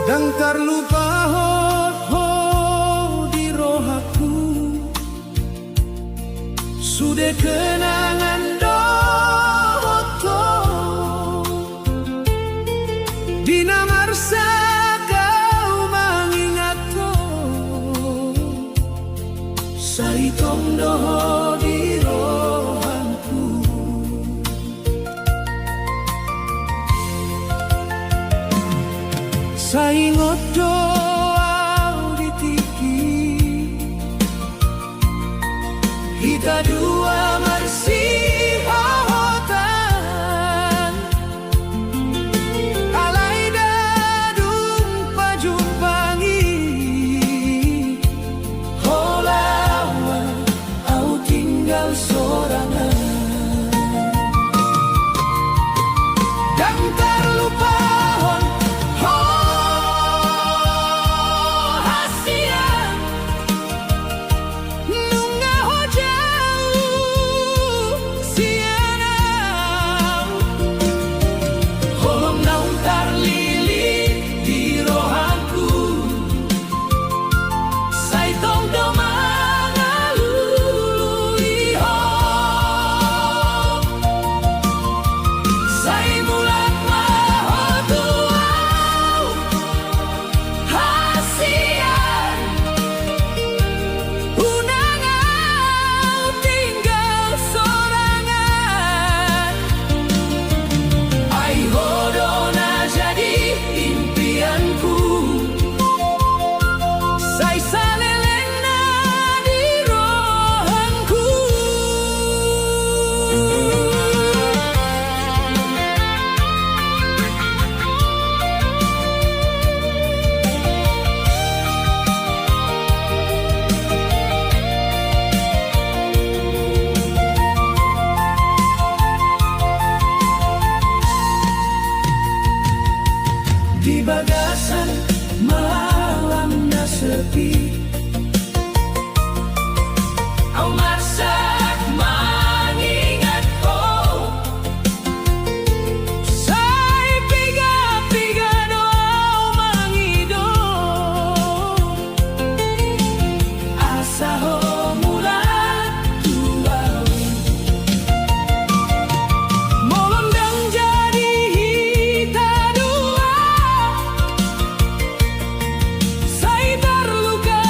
Ndang tarlupahon ho di rohangku, sude kenangan dohot ho. Di na marsangka Tong do ho di rohangku. Sai ingot do au di tingki hita dua marsihahotan. Alai ndang dung pajumpangi ho laho, au tinggal sorangan. Ndang tarlupahon ho hasian. Nunga ho jauh sian au, holong naung tarlili di rohangku. Sai tong do mangalului ho. Sai mulak ma ho tu au. Hasian, unang au tinggal sorangan. Ai ho do na jadi impianku. Sai saleleng na di rohangku. Di bagasan malam na sepi, au marsak mangingat ho. Sai piga-piga do au mangido asa ho mulak tu au. Molo ndang jadi hita dua, sai tarluka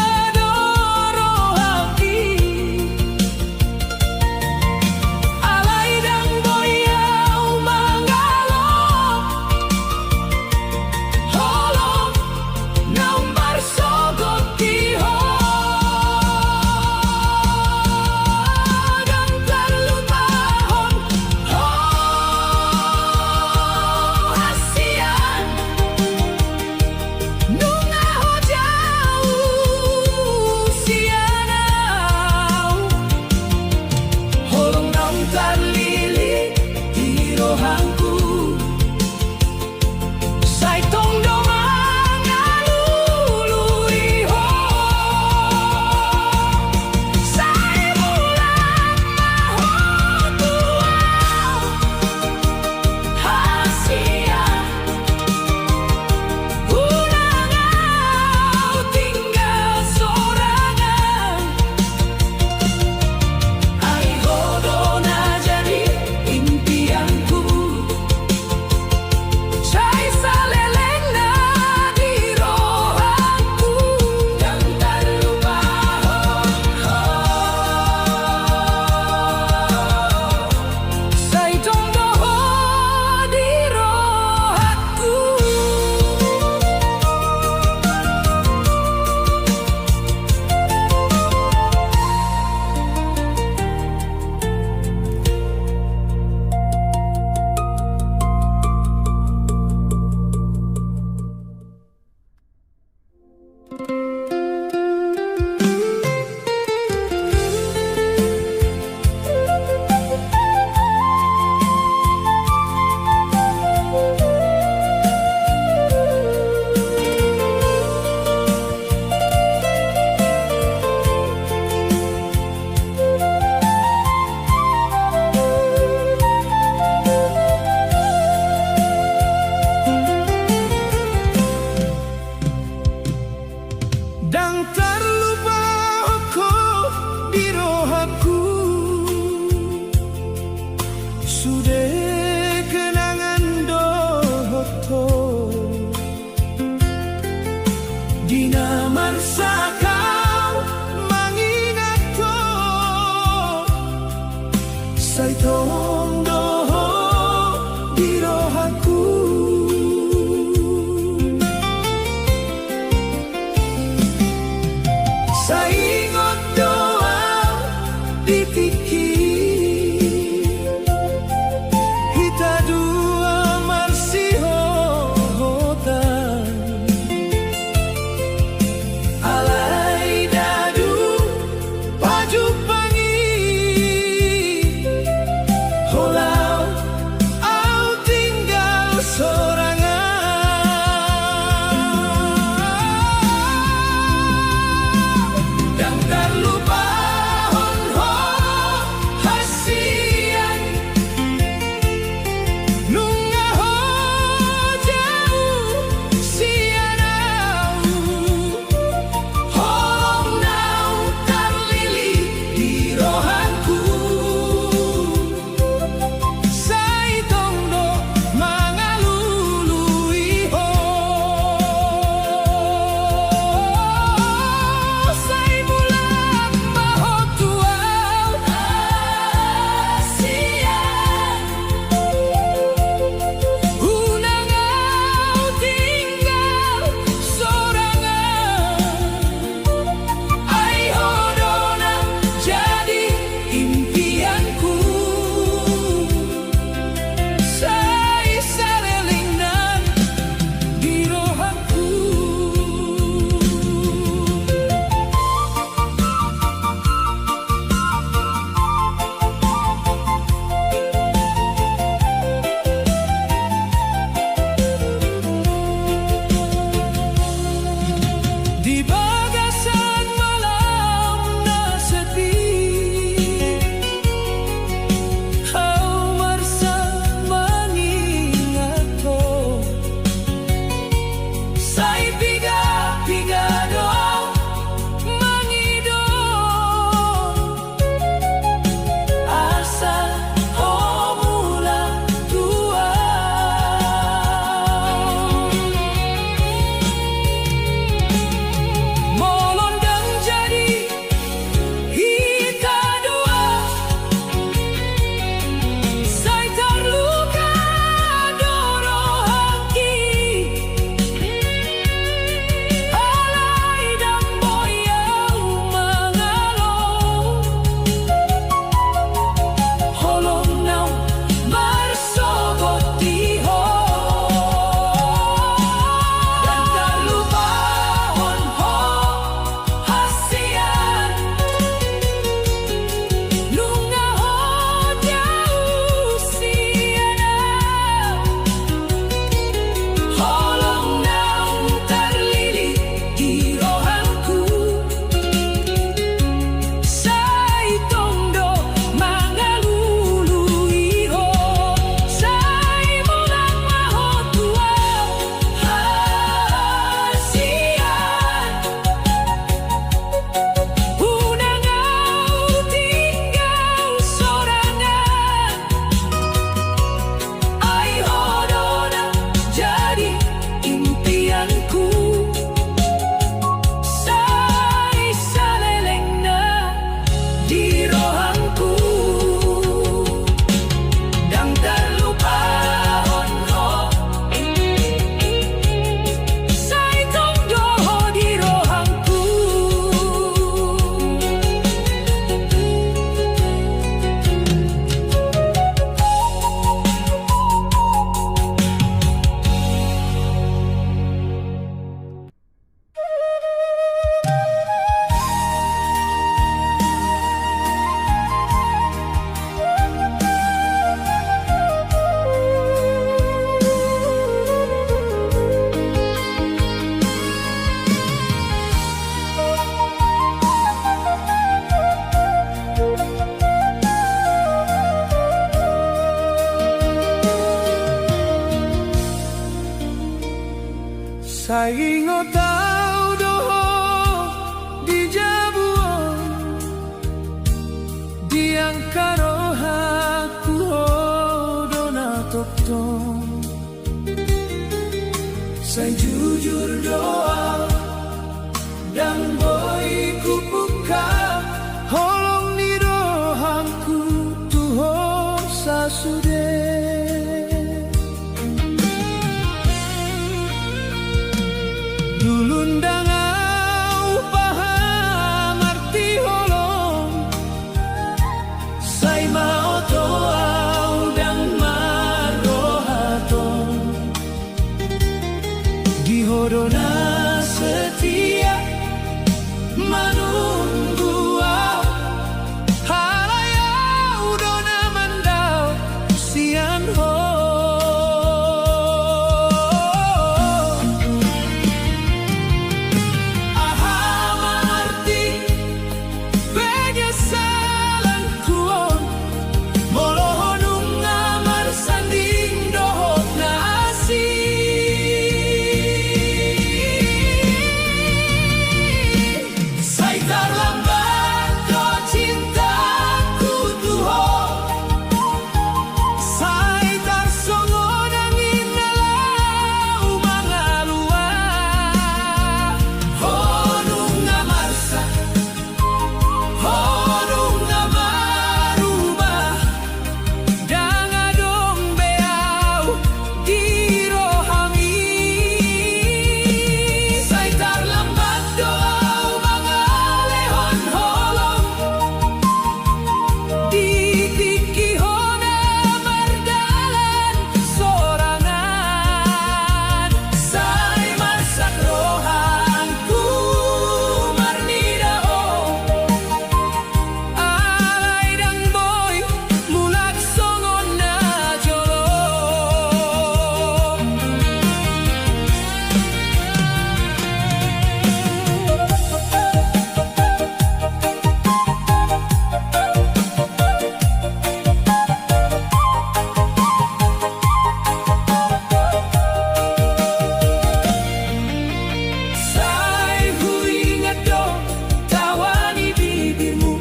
Sai ingot au do ho di jabu on, di angka rohangku ho do na tongtong. Sai jujur do au, ndang boi kubuka holong ni rohangku tu ho sasude. Dulu ndang au paham arti holong, sai ma oto au ndang marroha tong. Di ho do na setia manunggu au, alai au do na mandao sian ho. Aha ma arti penyesalanku on, molo ho nunga marsanding dohot na asing. Sai tarlambat do cintaku tu ho, sai tarsongon angin na laho mangaluar. Ho nunga marsak, ho nunga marubah, ndang adong be au di rohami. Sai tarlambat do au mangalehon holong, di tingki ho na mardalan sorangan. Sai marsak rohangku marnida ho, alai ndang boi mulak songon na jolo. Sai huingat do tawa ni bibirmu,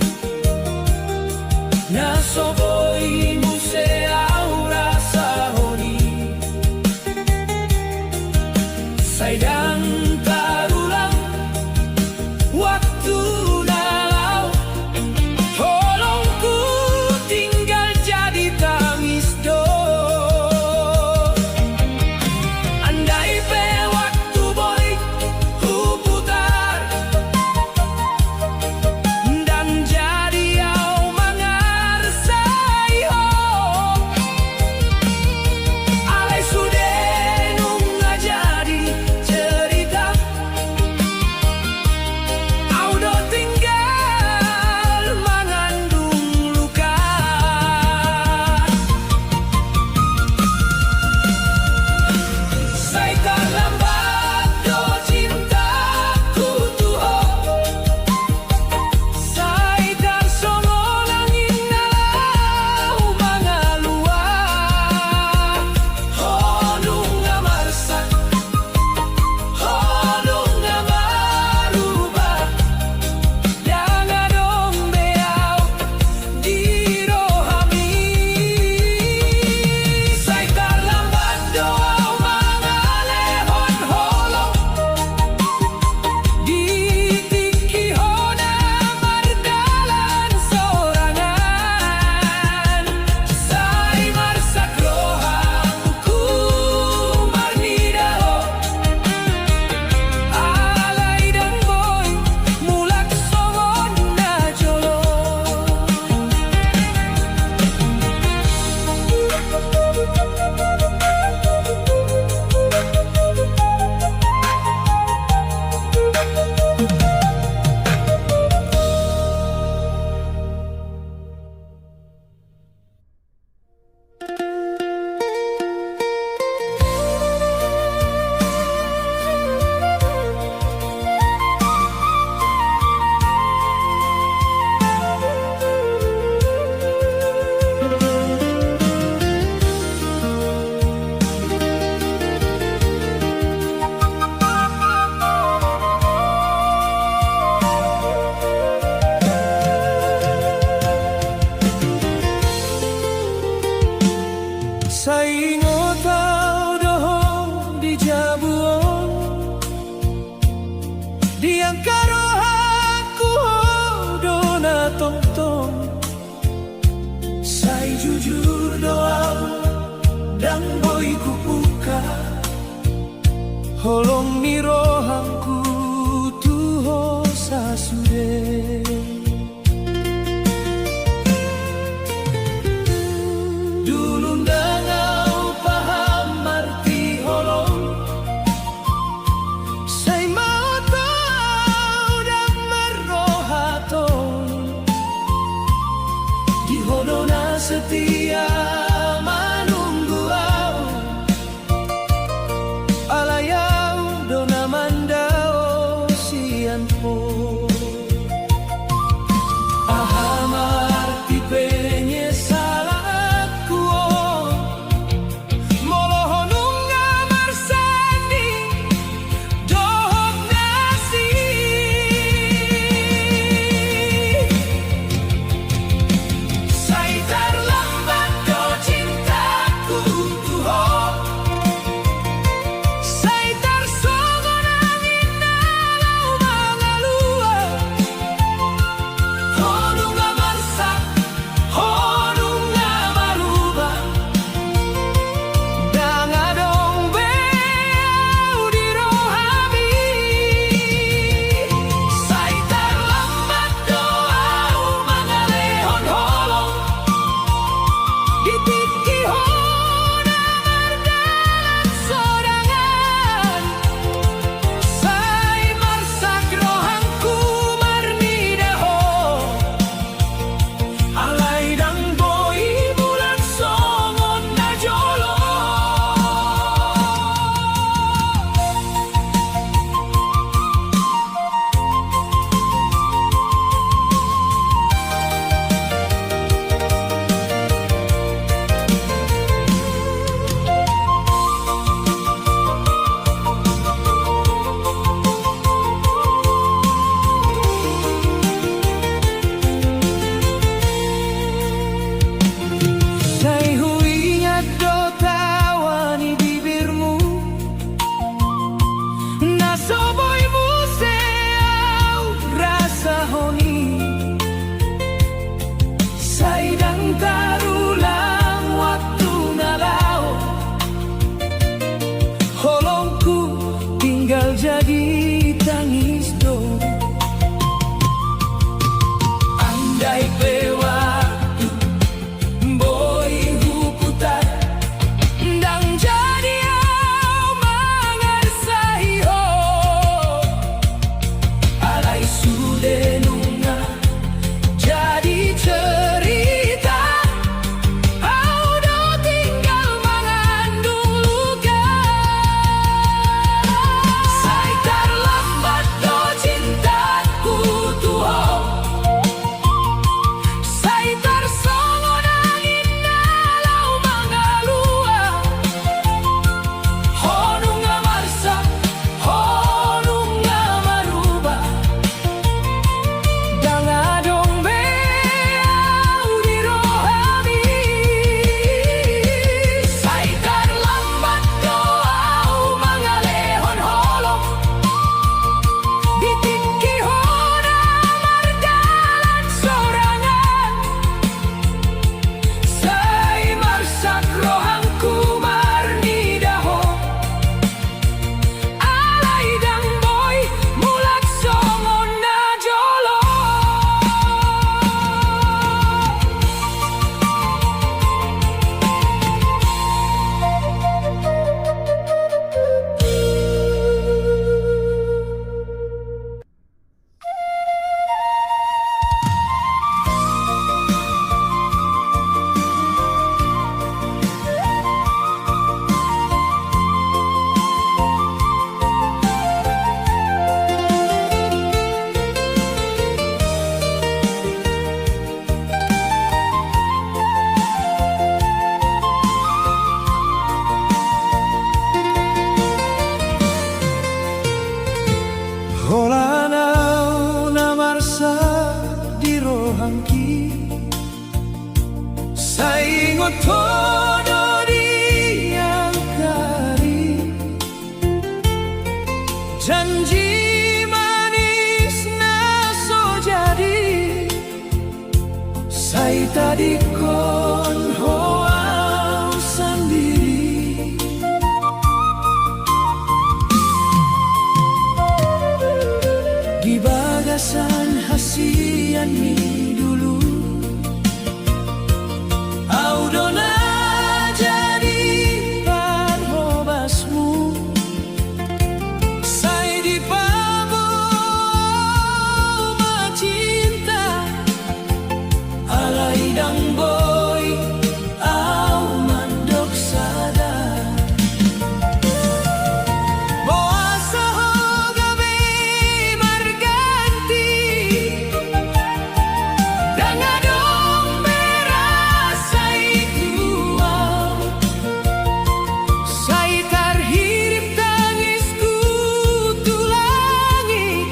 na so boi muse au rasahon i. Sai ndang tarulang waktu na laho, holongku tinggal jadi tangis do. Andai pe waktu boi huputar, ndang jadi au mangarsai ho. Alai sude nunga jadi cerita, au do tinggal mangandung luka. Sai tarlambat do cintaku tu ho, sai tarsongon angin na laho mangaluar. Ho nunga marsak, ho nunga marubah, ndang adong be au di rohami. Sai tarlambat do au mangalehon Holong ni rohangku tu ho sasude. Dulu ndang au paham arti holong. Sai mauto au ndang marroha tong. Di ho do na setia manunggu au. Alai au do na mandao sian ho. Aha ma arti penyesalanku on? Molo ho nunga marsanding dohot na asing. Sai tarlambat do cintaku tu ho. Sai tarsongon angin na laho mangalua. Ho nunga marsak, ho nunga maruba. Ndang adong be au di rohami. Sai tarlambat do au mangalehon holong. Di tingki ho na mardalan sorangan. Sai marsak rohangku marnida ho. Alai ndang boi mulak songon na jolo. Sai huingat do tawa ni bibirmu, na so boi muse au rasahon i. Sai ndang tarulang waktu na laho. Holongku tinggal jadi tangis do. Andai pe waktu boi huputar, ndang jadi au mangarsahi ho. Alai sude nunga jadi cerita. Au do tinggal mangandung luka. Sai tarlambat do cintaku tu ho. Sai tarsongon angin na laho mangalua. Ho nunga marsak, ho nunga maruba. Ndang adong be au di rohami. Sai tarlambat do au mangalehon holong. Di tingki ho na mardalan sorangan. Sai marsak rohangku marnida ho. Alai ndang boi mulak songon na jolo. Holan au na marsak di rohangki, sai ingot ho do di angkari. Janji manis na so jadi, sai tadingkon ho au sandiri. San hasian ni dulu, au do na jadi parhobasmu. Sai dipaboa ma cinta, alai ndang boi au mandok sada. Boasa ho gabe marganti? Ndang adong be rasa i tu au. Sai tarhirim tangisku tu langit,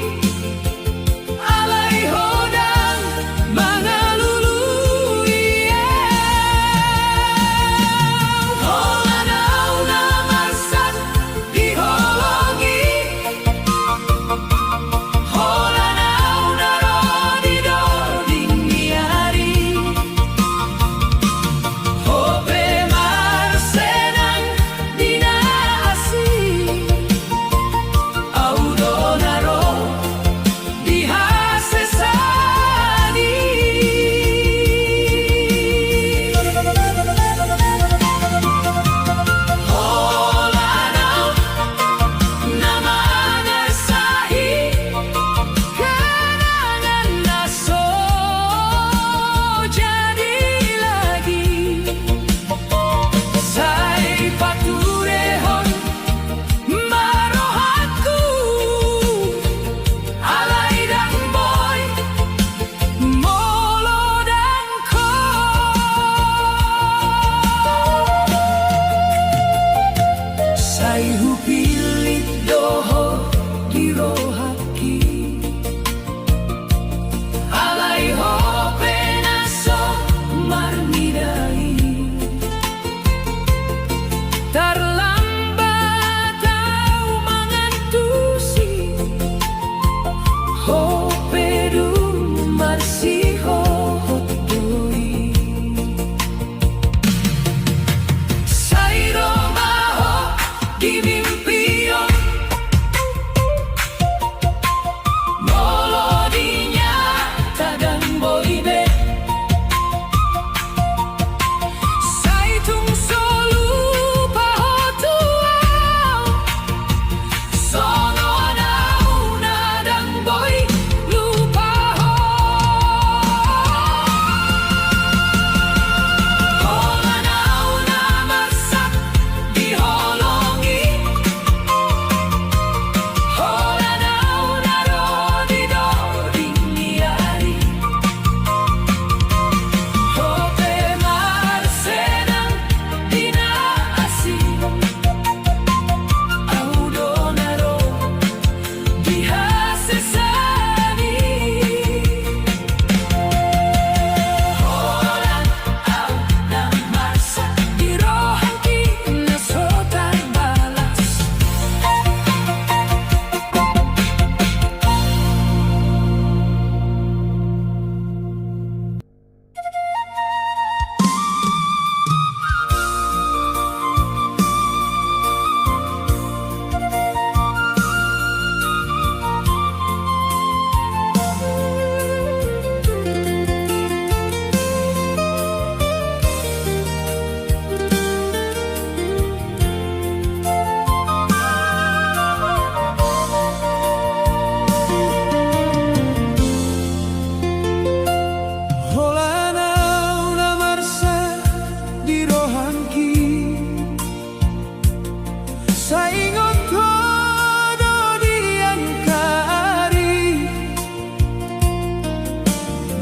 alai ho ndang mangalului au. Holan au na marsak di holong i, holan au na ro di doding ni ari. Ho pe marsenang di na asing, au do na ro di hasesaan i. Holan au na mangarsahi kenangan na so jadi lagi. Sai paturehon ma rohangku, alai ndang boi molo ndang ho. Sai hupillit do ho di rohangki, alai ho pe na so marnida i. Tarlambat au mangantusi, ho pe dung marsihohot do i. Sai ro ma ho di mimpi on, molo di nyata ndang boi be. Sai tung so lupa ho tu au, songon au na ndang boi lupa ho. Holan au na marsak di holong i, holan au na ro di doding ni ari. Ho pe marsenang di na asing, au do na ro di hasesaan i. Holan au na marsak di rohangki na so tarbalas. Holan au na marsak di rohangki, sai ingot ho do di angka ari,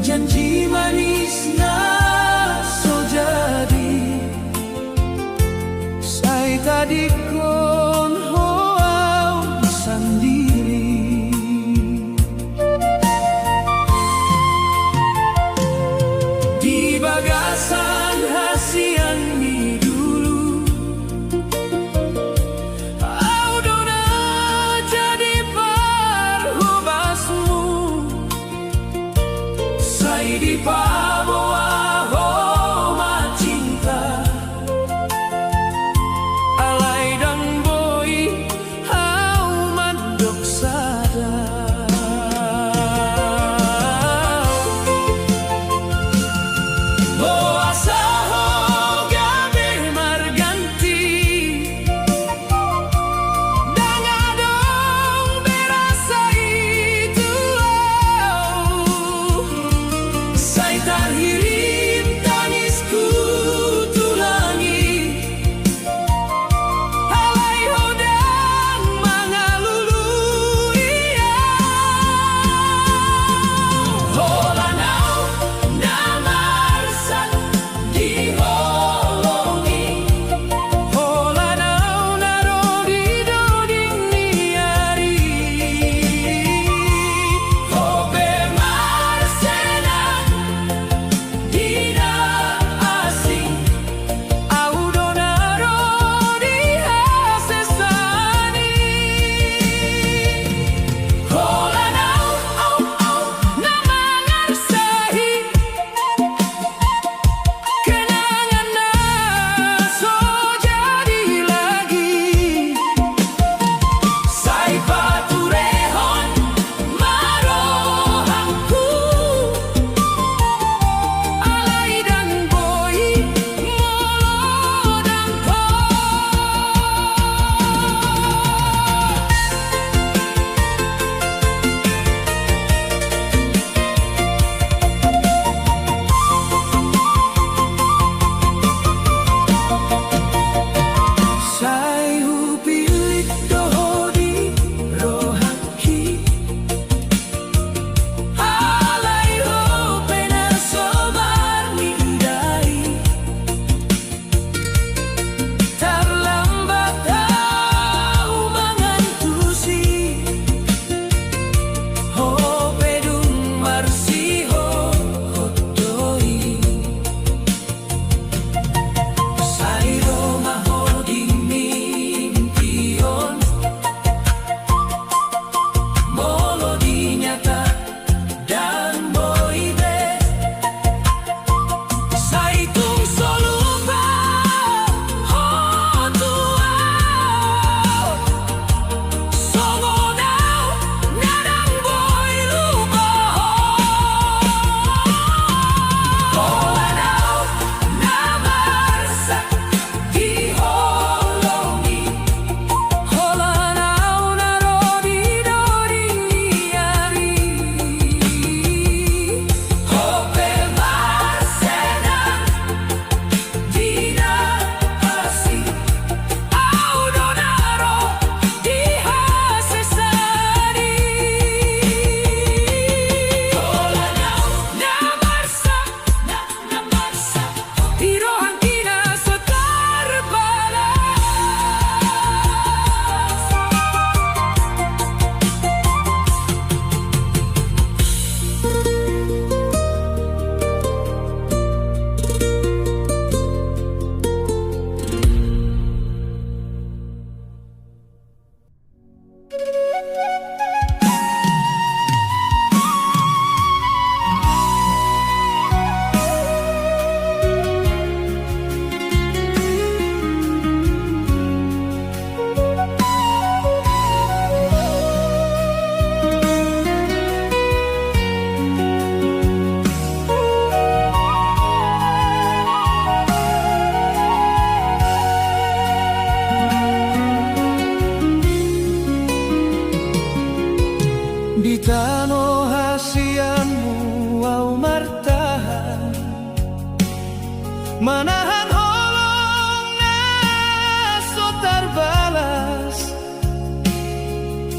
janji manis na so jadi. Sai tadingkon ho au sandiri di bagasan hasian ni dulu. Au do na jadi parhobasmu. Sai dipaboa ho ma cinta, alai ndang boi au mandok sada. Manahan holong na so tarbalas,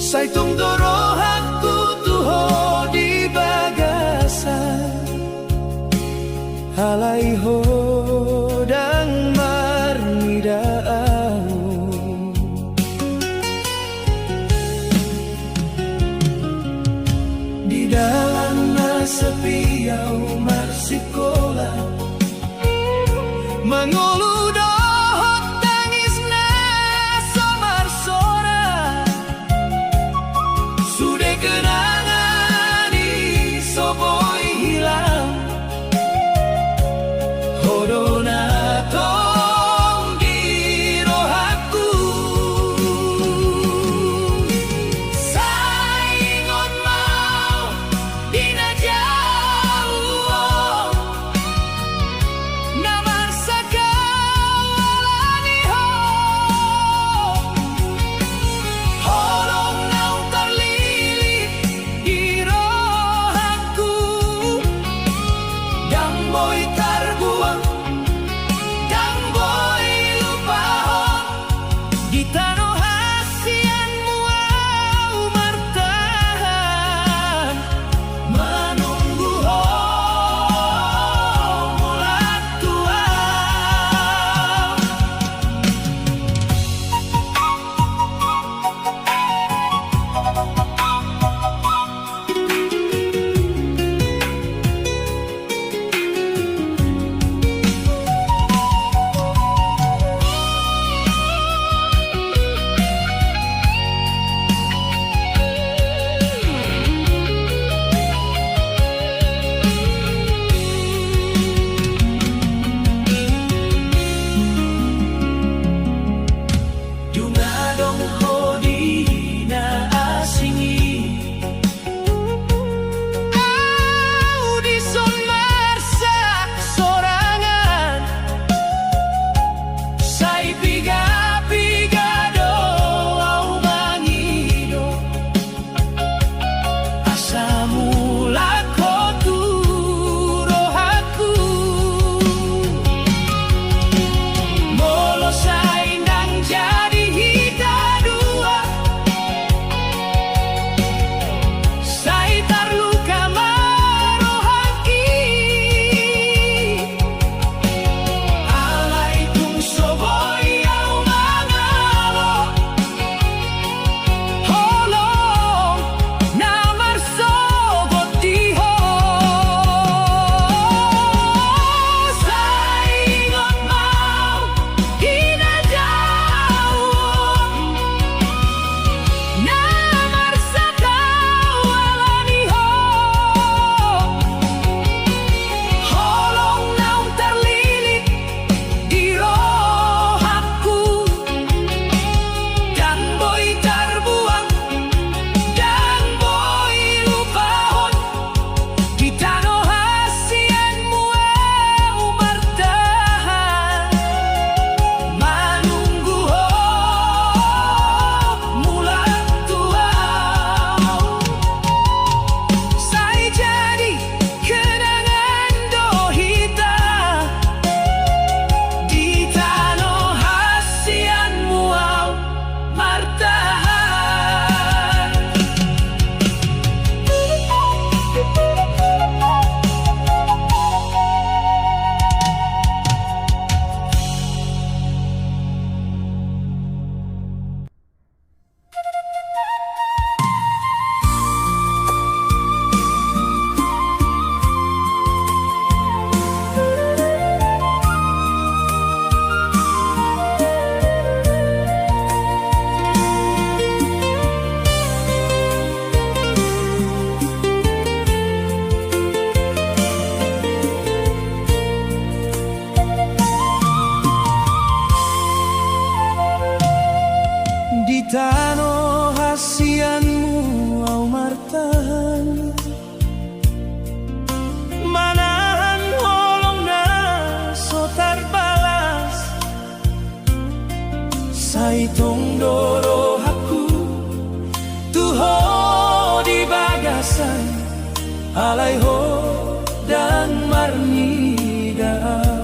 sai tung do rohangku tu ho di bagasan, alai ho ndang marnida ahu. Di dalan na sepi ahu marsikola, mangolu dohot tangis na so marsorak. Sude kenangan i so boi hilang, ho do na tong di rohangku. Sai ingot ma ahu di na jauh on, na marsahit ahu ala ni ho. Holong naung tarlilit di rohangku, ndang boi tarbuang, ndang boi lupahon. Di tano hasianmu ahu martahan, manunggu ho mulak tu ahu. Dung adong ho di na asing i, ahu dison marsak sorangan. Sai piga-piga do ahu mangido, asa mulak ho tu rohangku. Molo sai ndang jadi hita dua, sai tarluka ma rohangki. Alai tung so boi ahu mangalo holong na marsogot di ho. Sai ingot ma ahu di na jauh on, na marsahit ahu ala ni ho. Holong naung tarlilit di rohangku, ndang boi tarbuang, ndang boi lupahon. Di tano hasianmu ahu martahan, manunggu ho mulak tu ahu. Sai jadi kenangan do hita, di tano hasianmu ahu martahan. Di tano hasianmu ahu martahan, manahan holong na so tarbalas. Sai tong do rohangku tu ho di bagasan, alai ho ndang marnida ahu.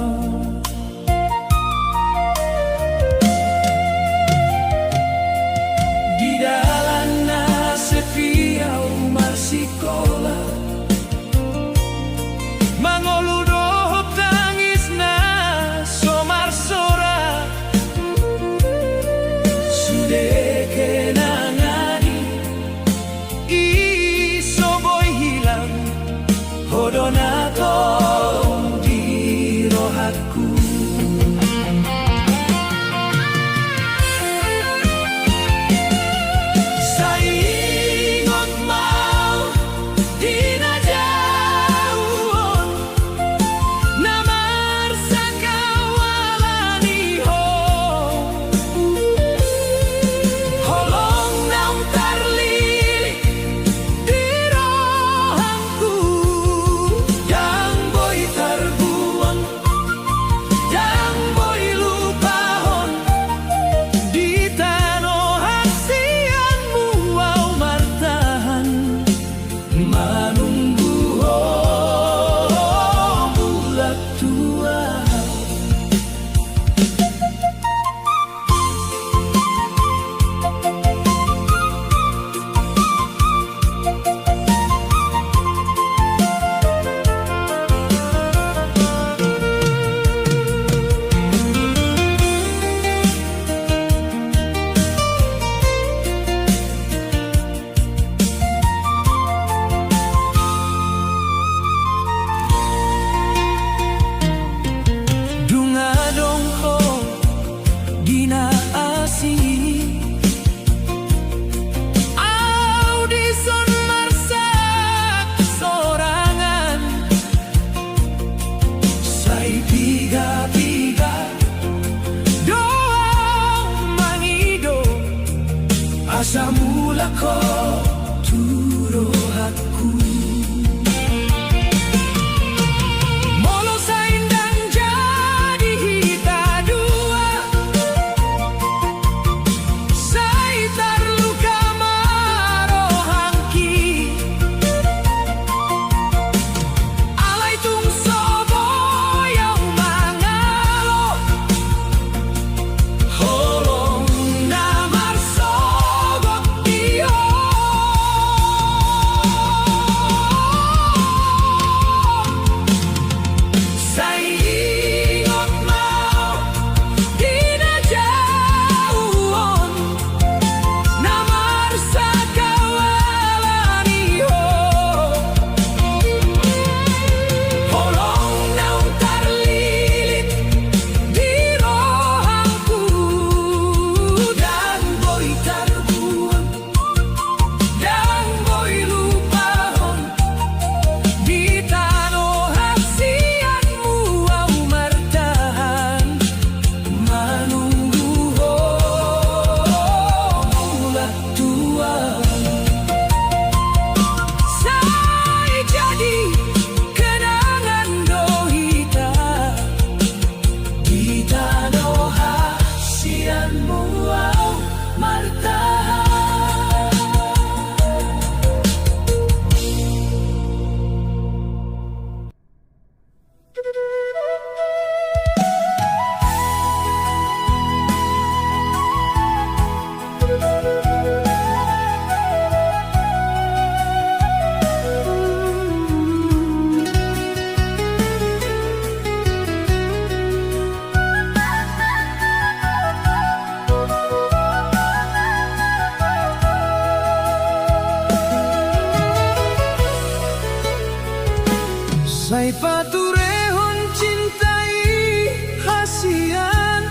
Paturehon cinta i hasian,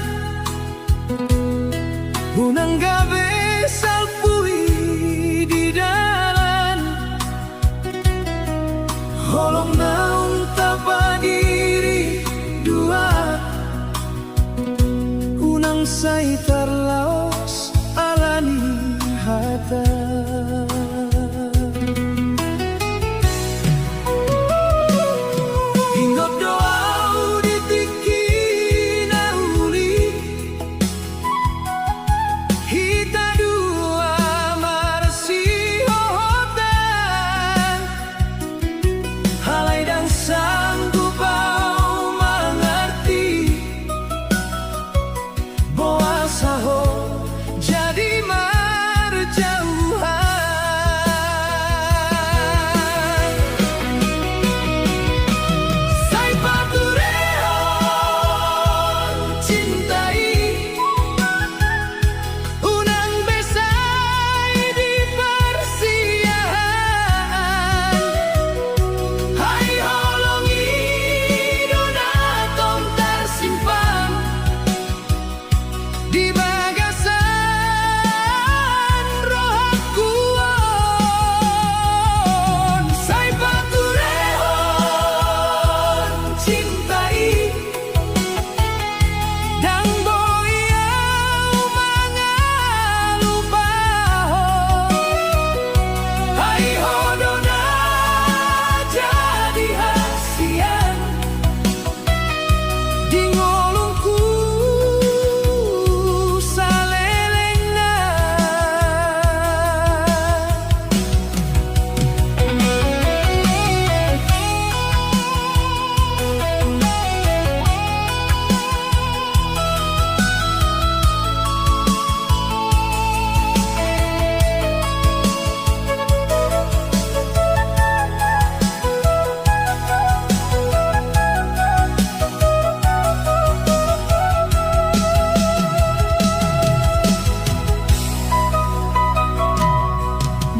unang gabe salpu i di dalan. Holong naung tapadiri dua, unang sai tarlaos ala ni hata. Ingot do au di tingki na uli, hita dua marsihohotan. Alai ndang sanggup au mangarti, boasa ho jadi marjauhan. Sai paturehon cinta i, unang be sai diparsiahaan. Ai holong i do na tong tarsimpan di bagasan rohangku on. Sai paturehon cinta i, ndang boi au mangalupahon. Ai ho do na jadi hasian di ngolungku salelengna.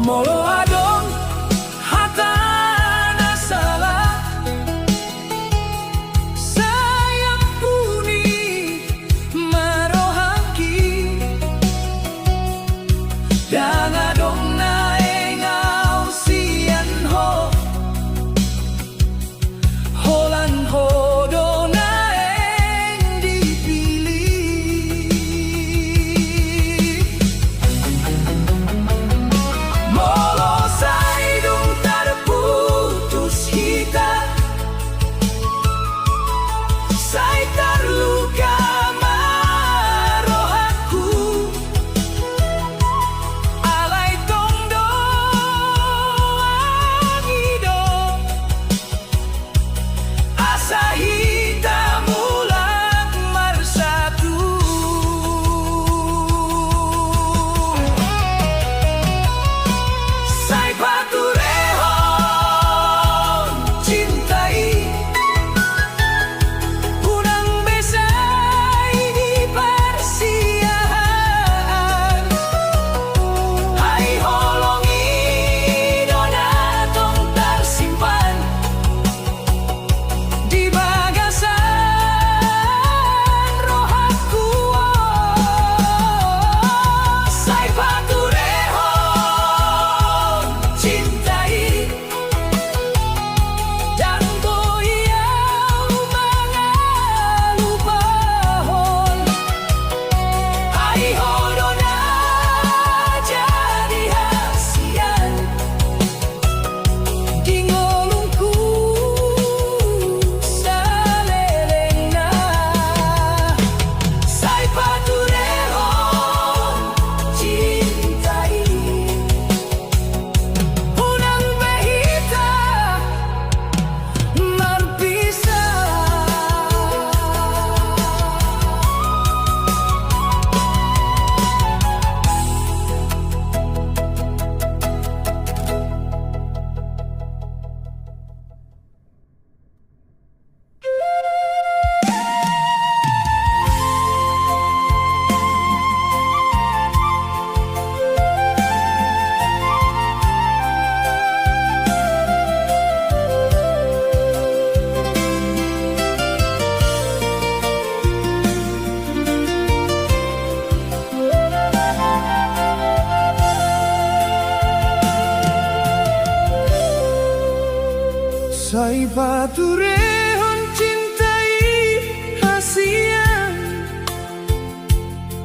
Molo adong hata na sala, sai ampuni ma rohangki. Ndang adong naeng au sian ho, holan ho do naeng dipilih. Molo sa Sai paturehon cinta i hasian,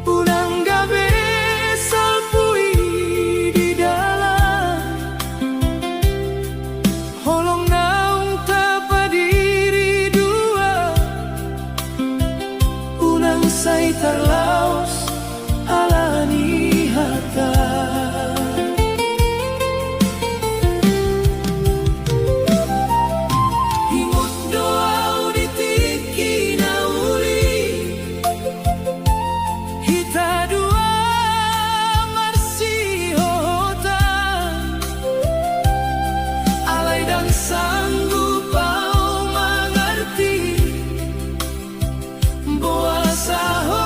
unang gabe salpu i di dalan. Holong naung tapadiri dua, unang sai tarlaos ala ni hata. Ingot do au di tingki na uli, hita dua marsihohotan. Alai ndang sanggup au mangarti, boasa ho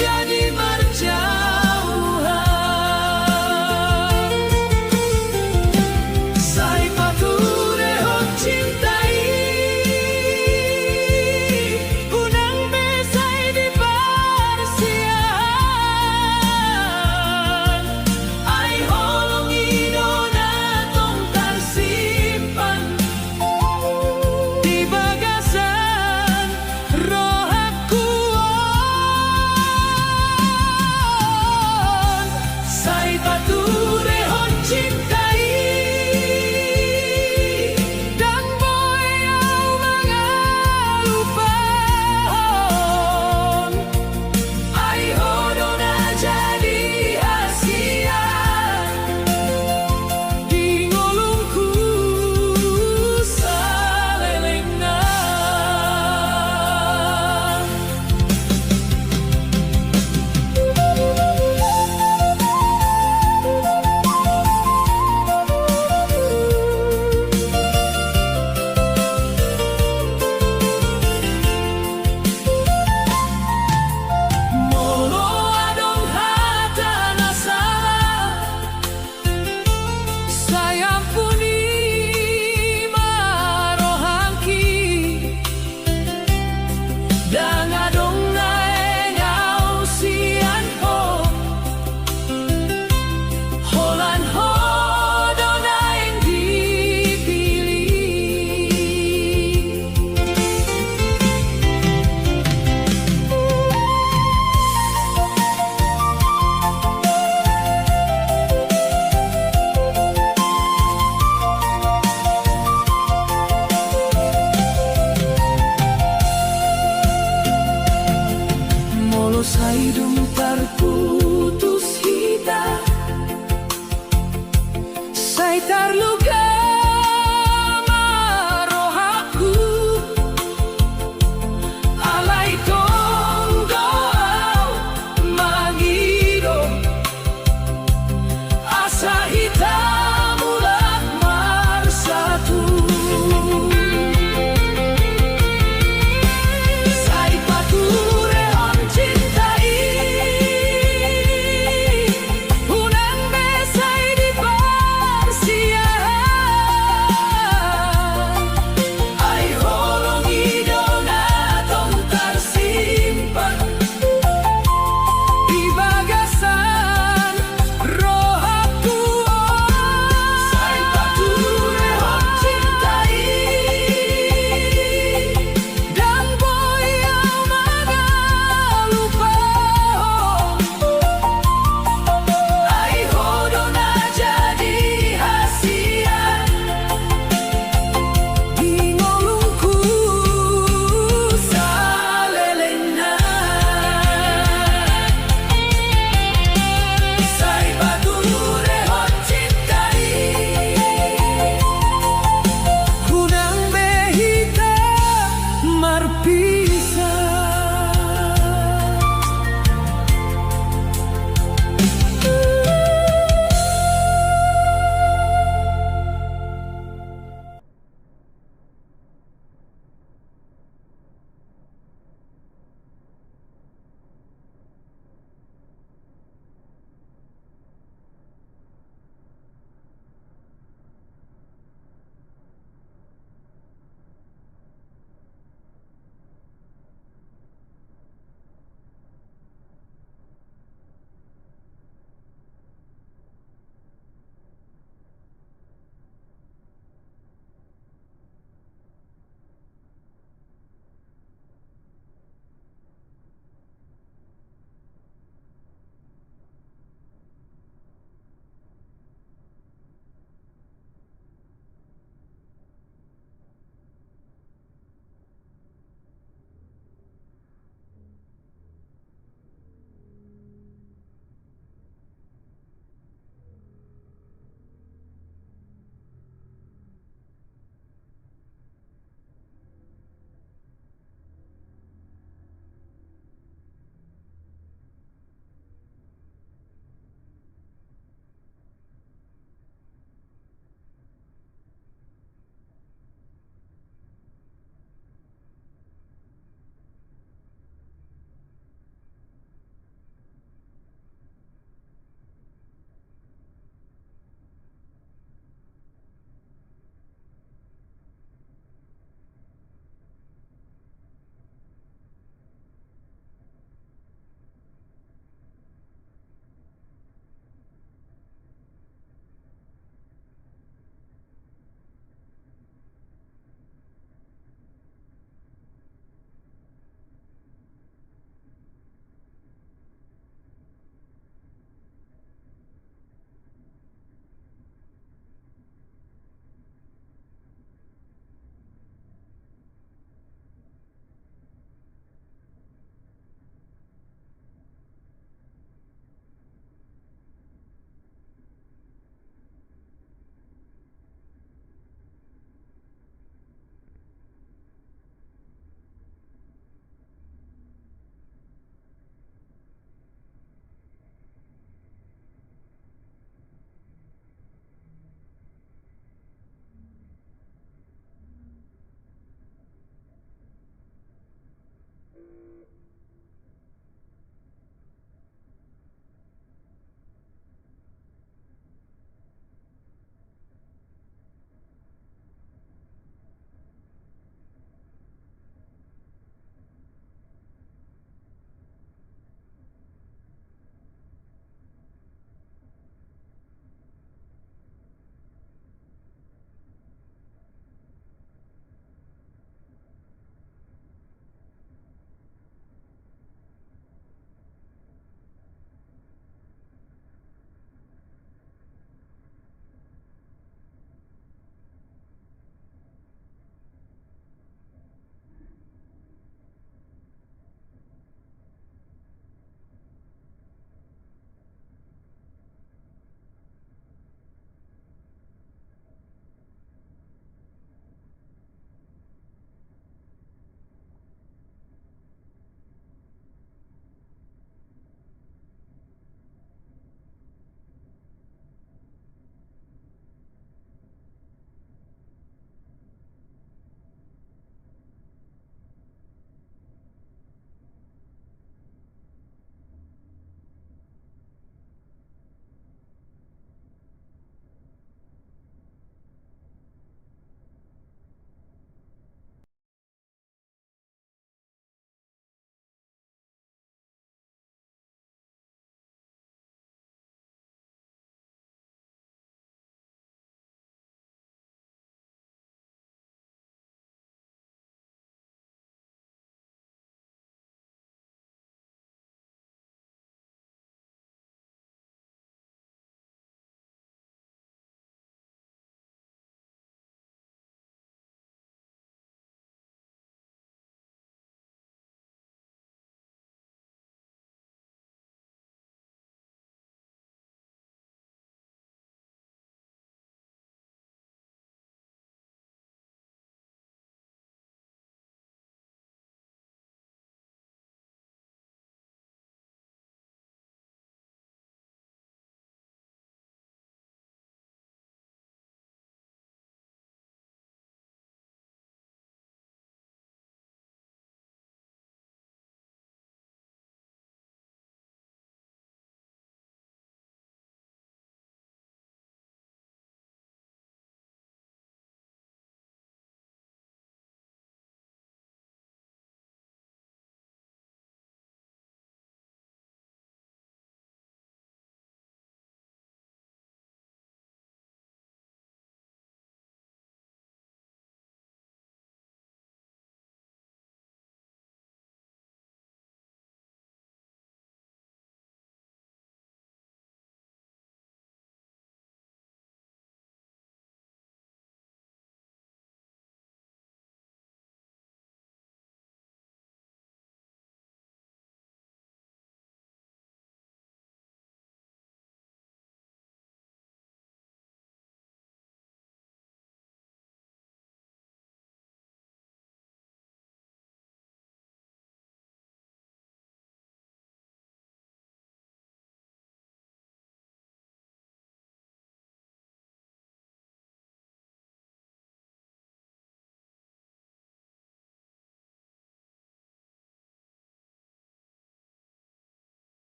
jadi marjauhan. Sai paturehon cinta i, unang be sai diparsian. Ai holong i do na tong tarsimpan di bagasan rohangku on. Sai paturehon cinta i, ndang boi au mangalupahon. Ai ho do na jadi hasian di ngolungku salelengna. Molo adong hata na sala, sai ampuni ma rohangki. Ndang adong naeng au sian ho, holan ho do naeng dipilih. Molo sai dung tarputus hita, sai tarluka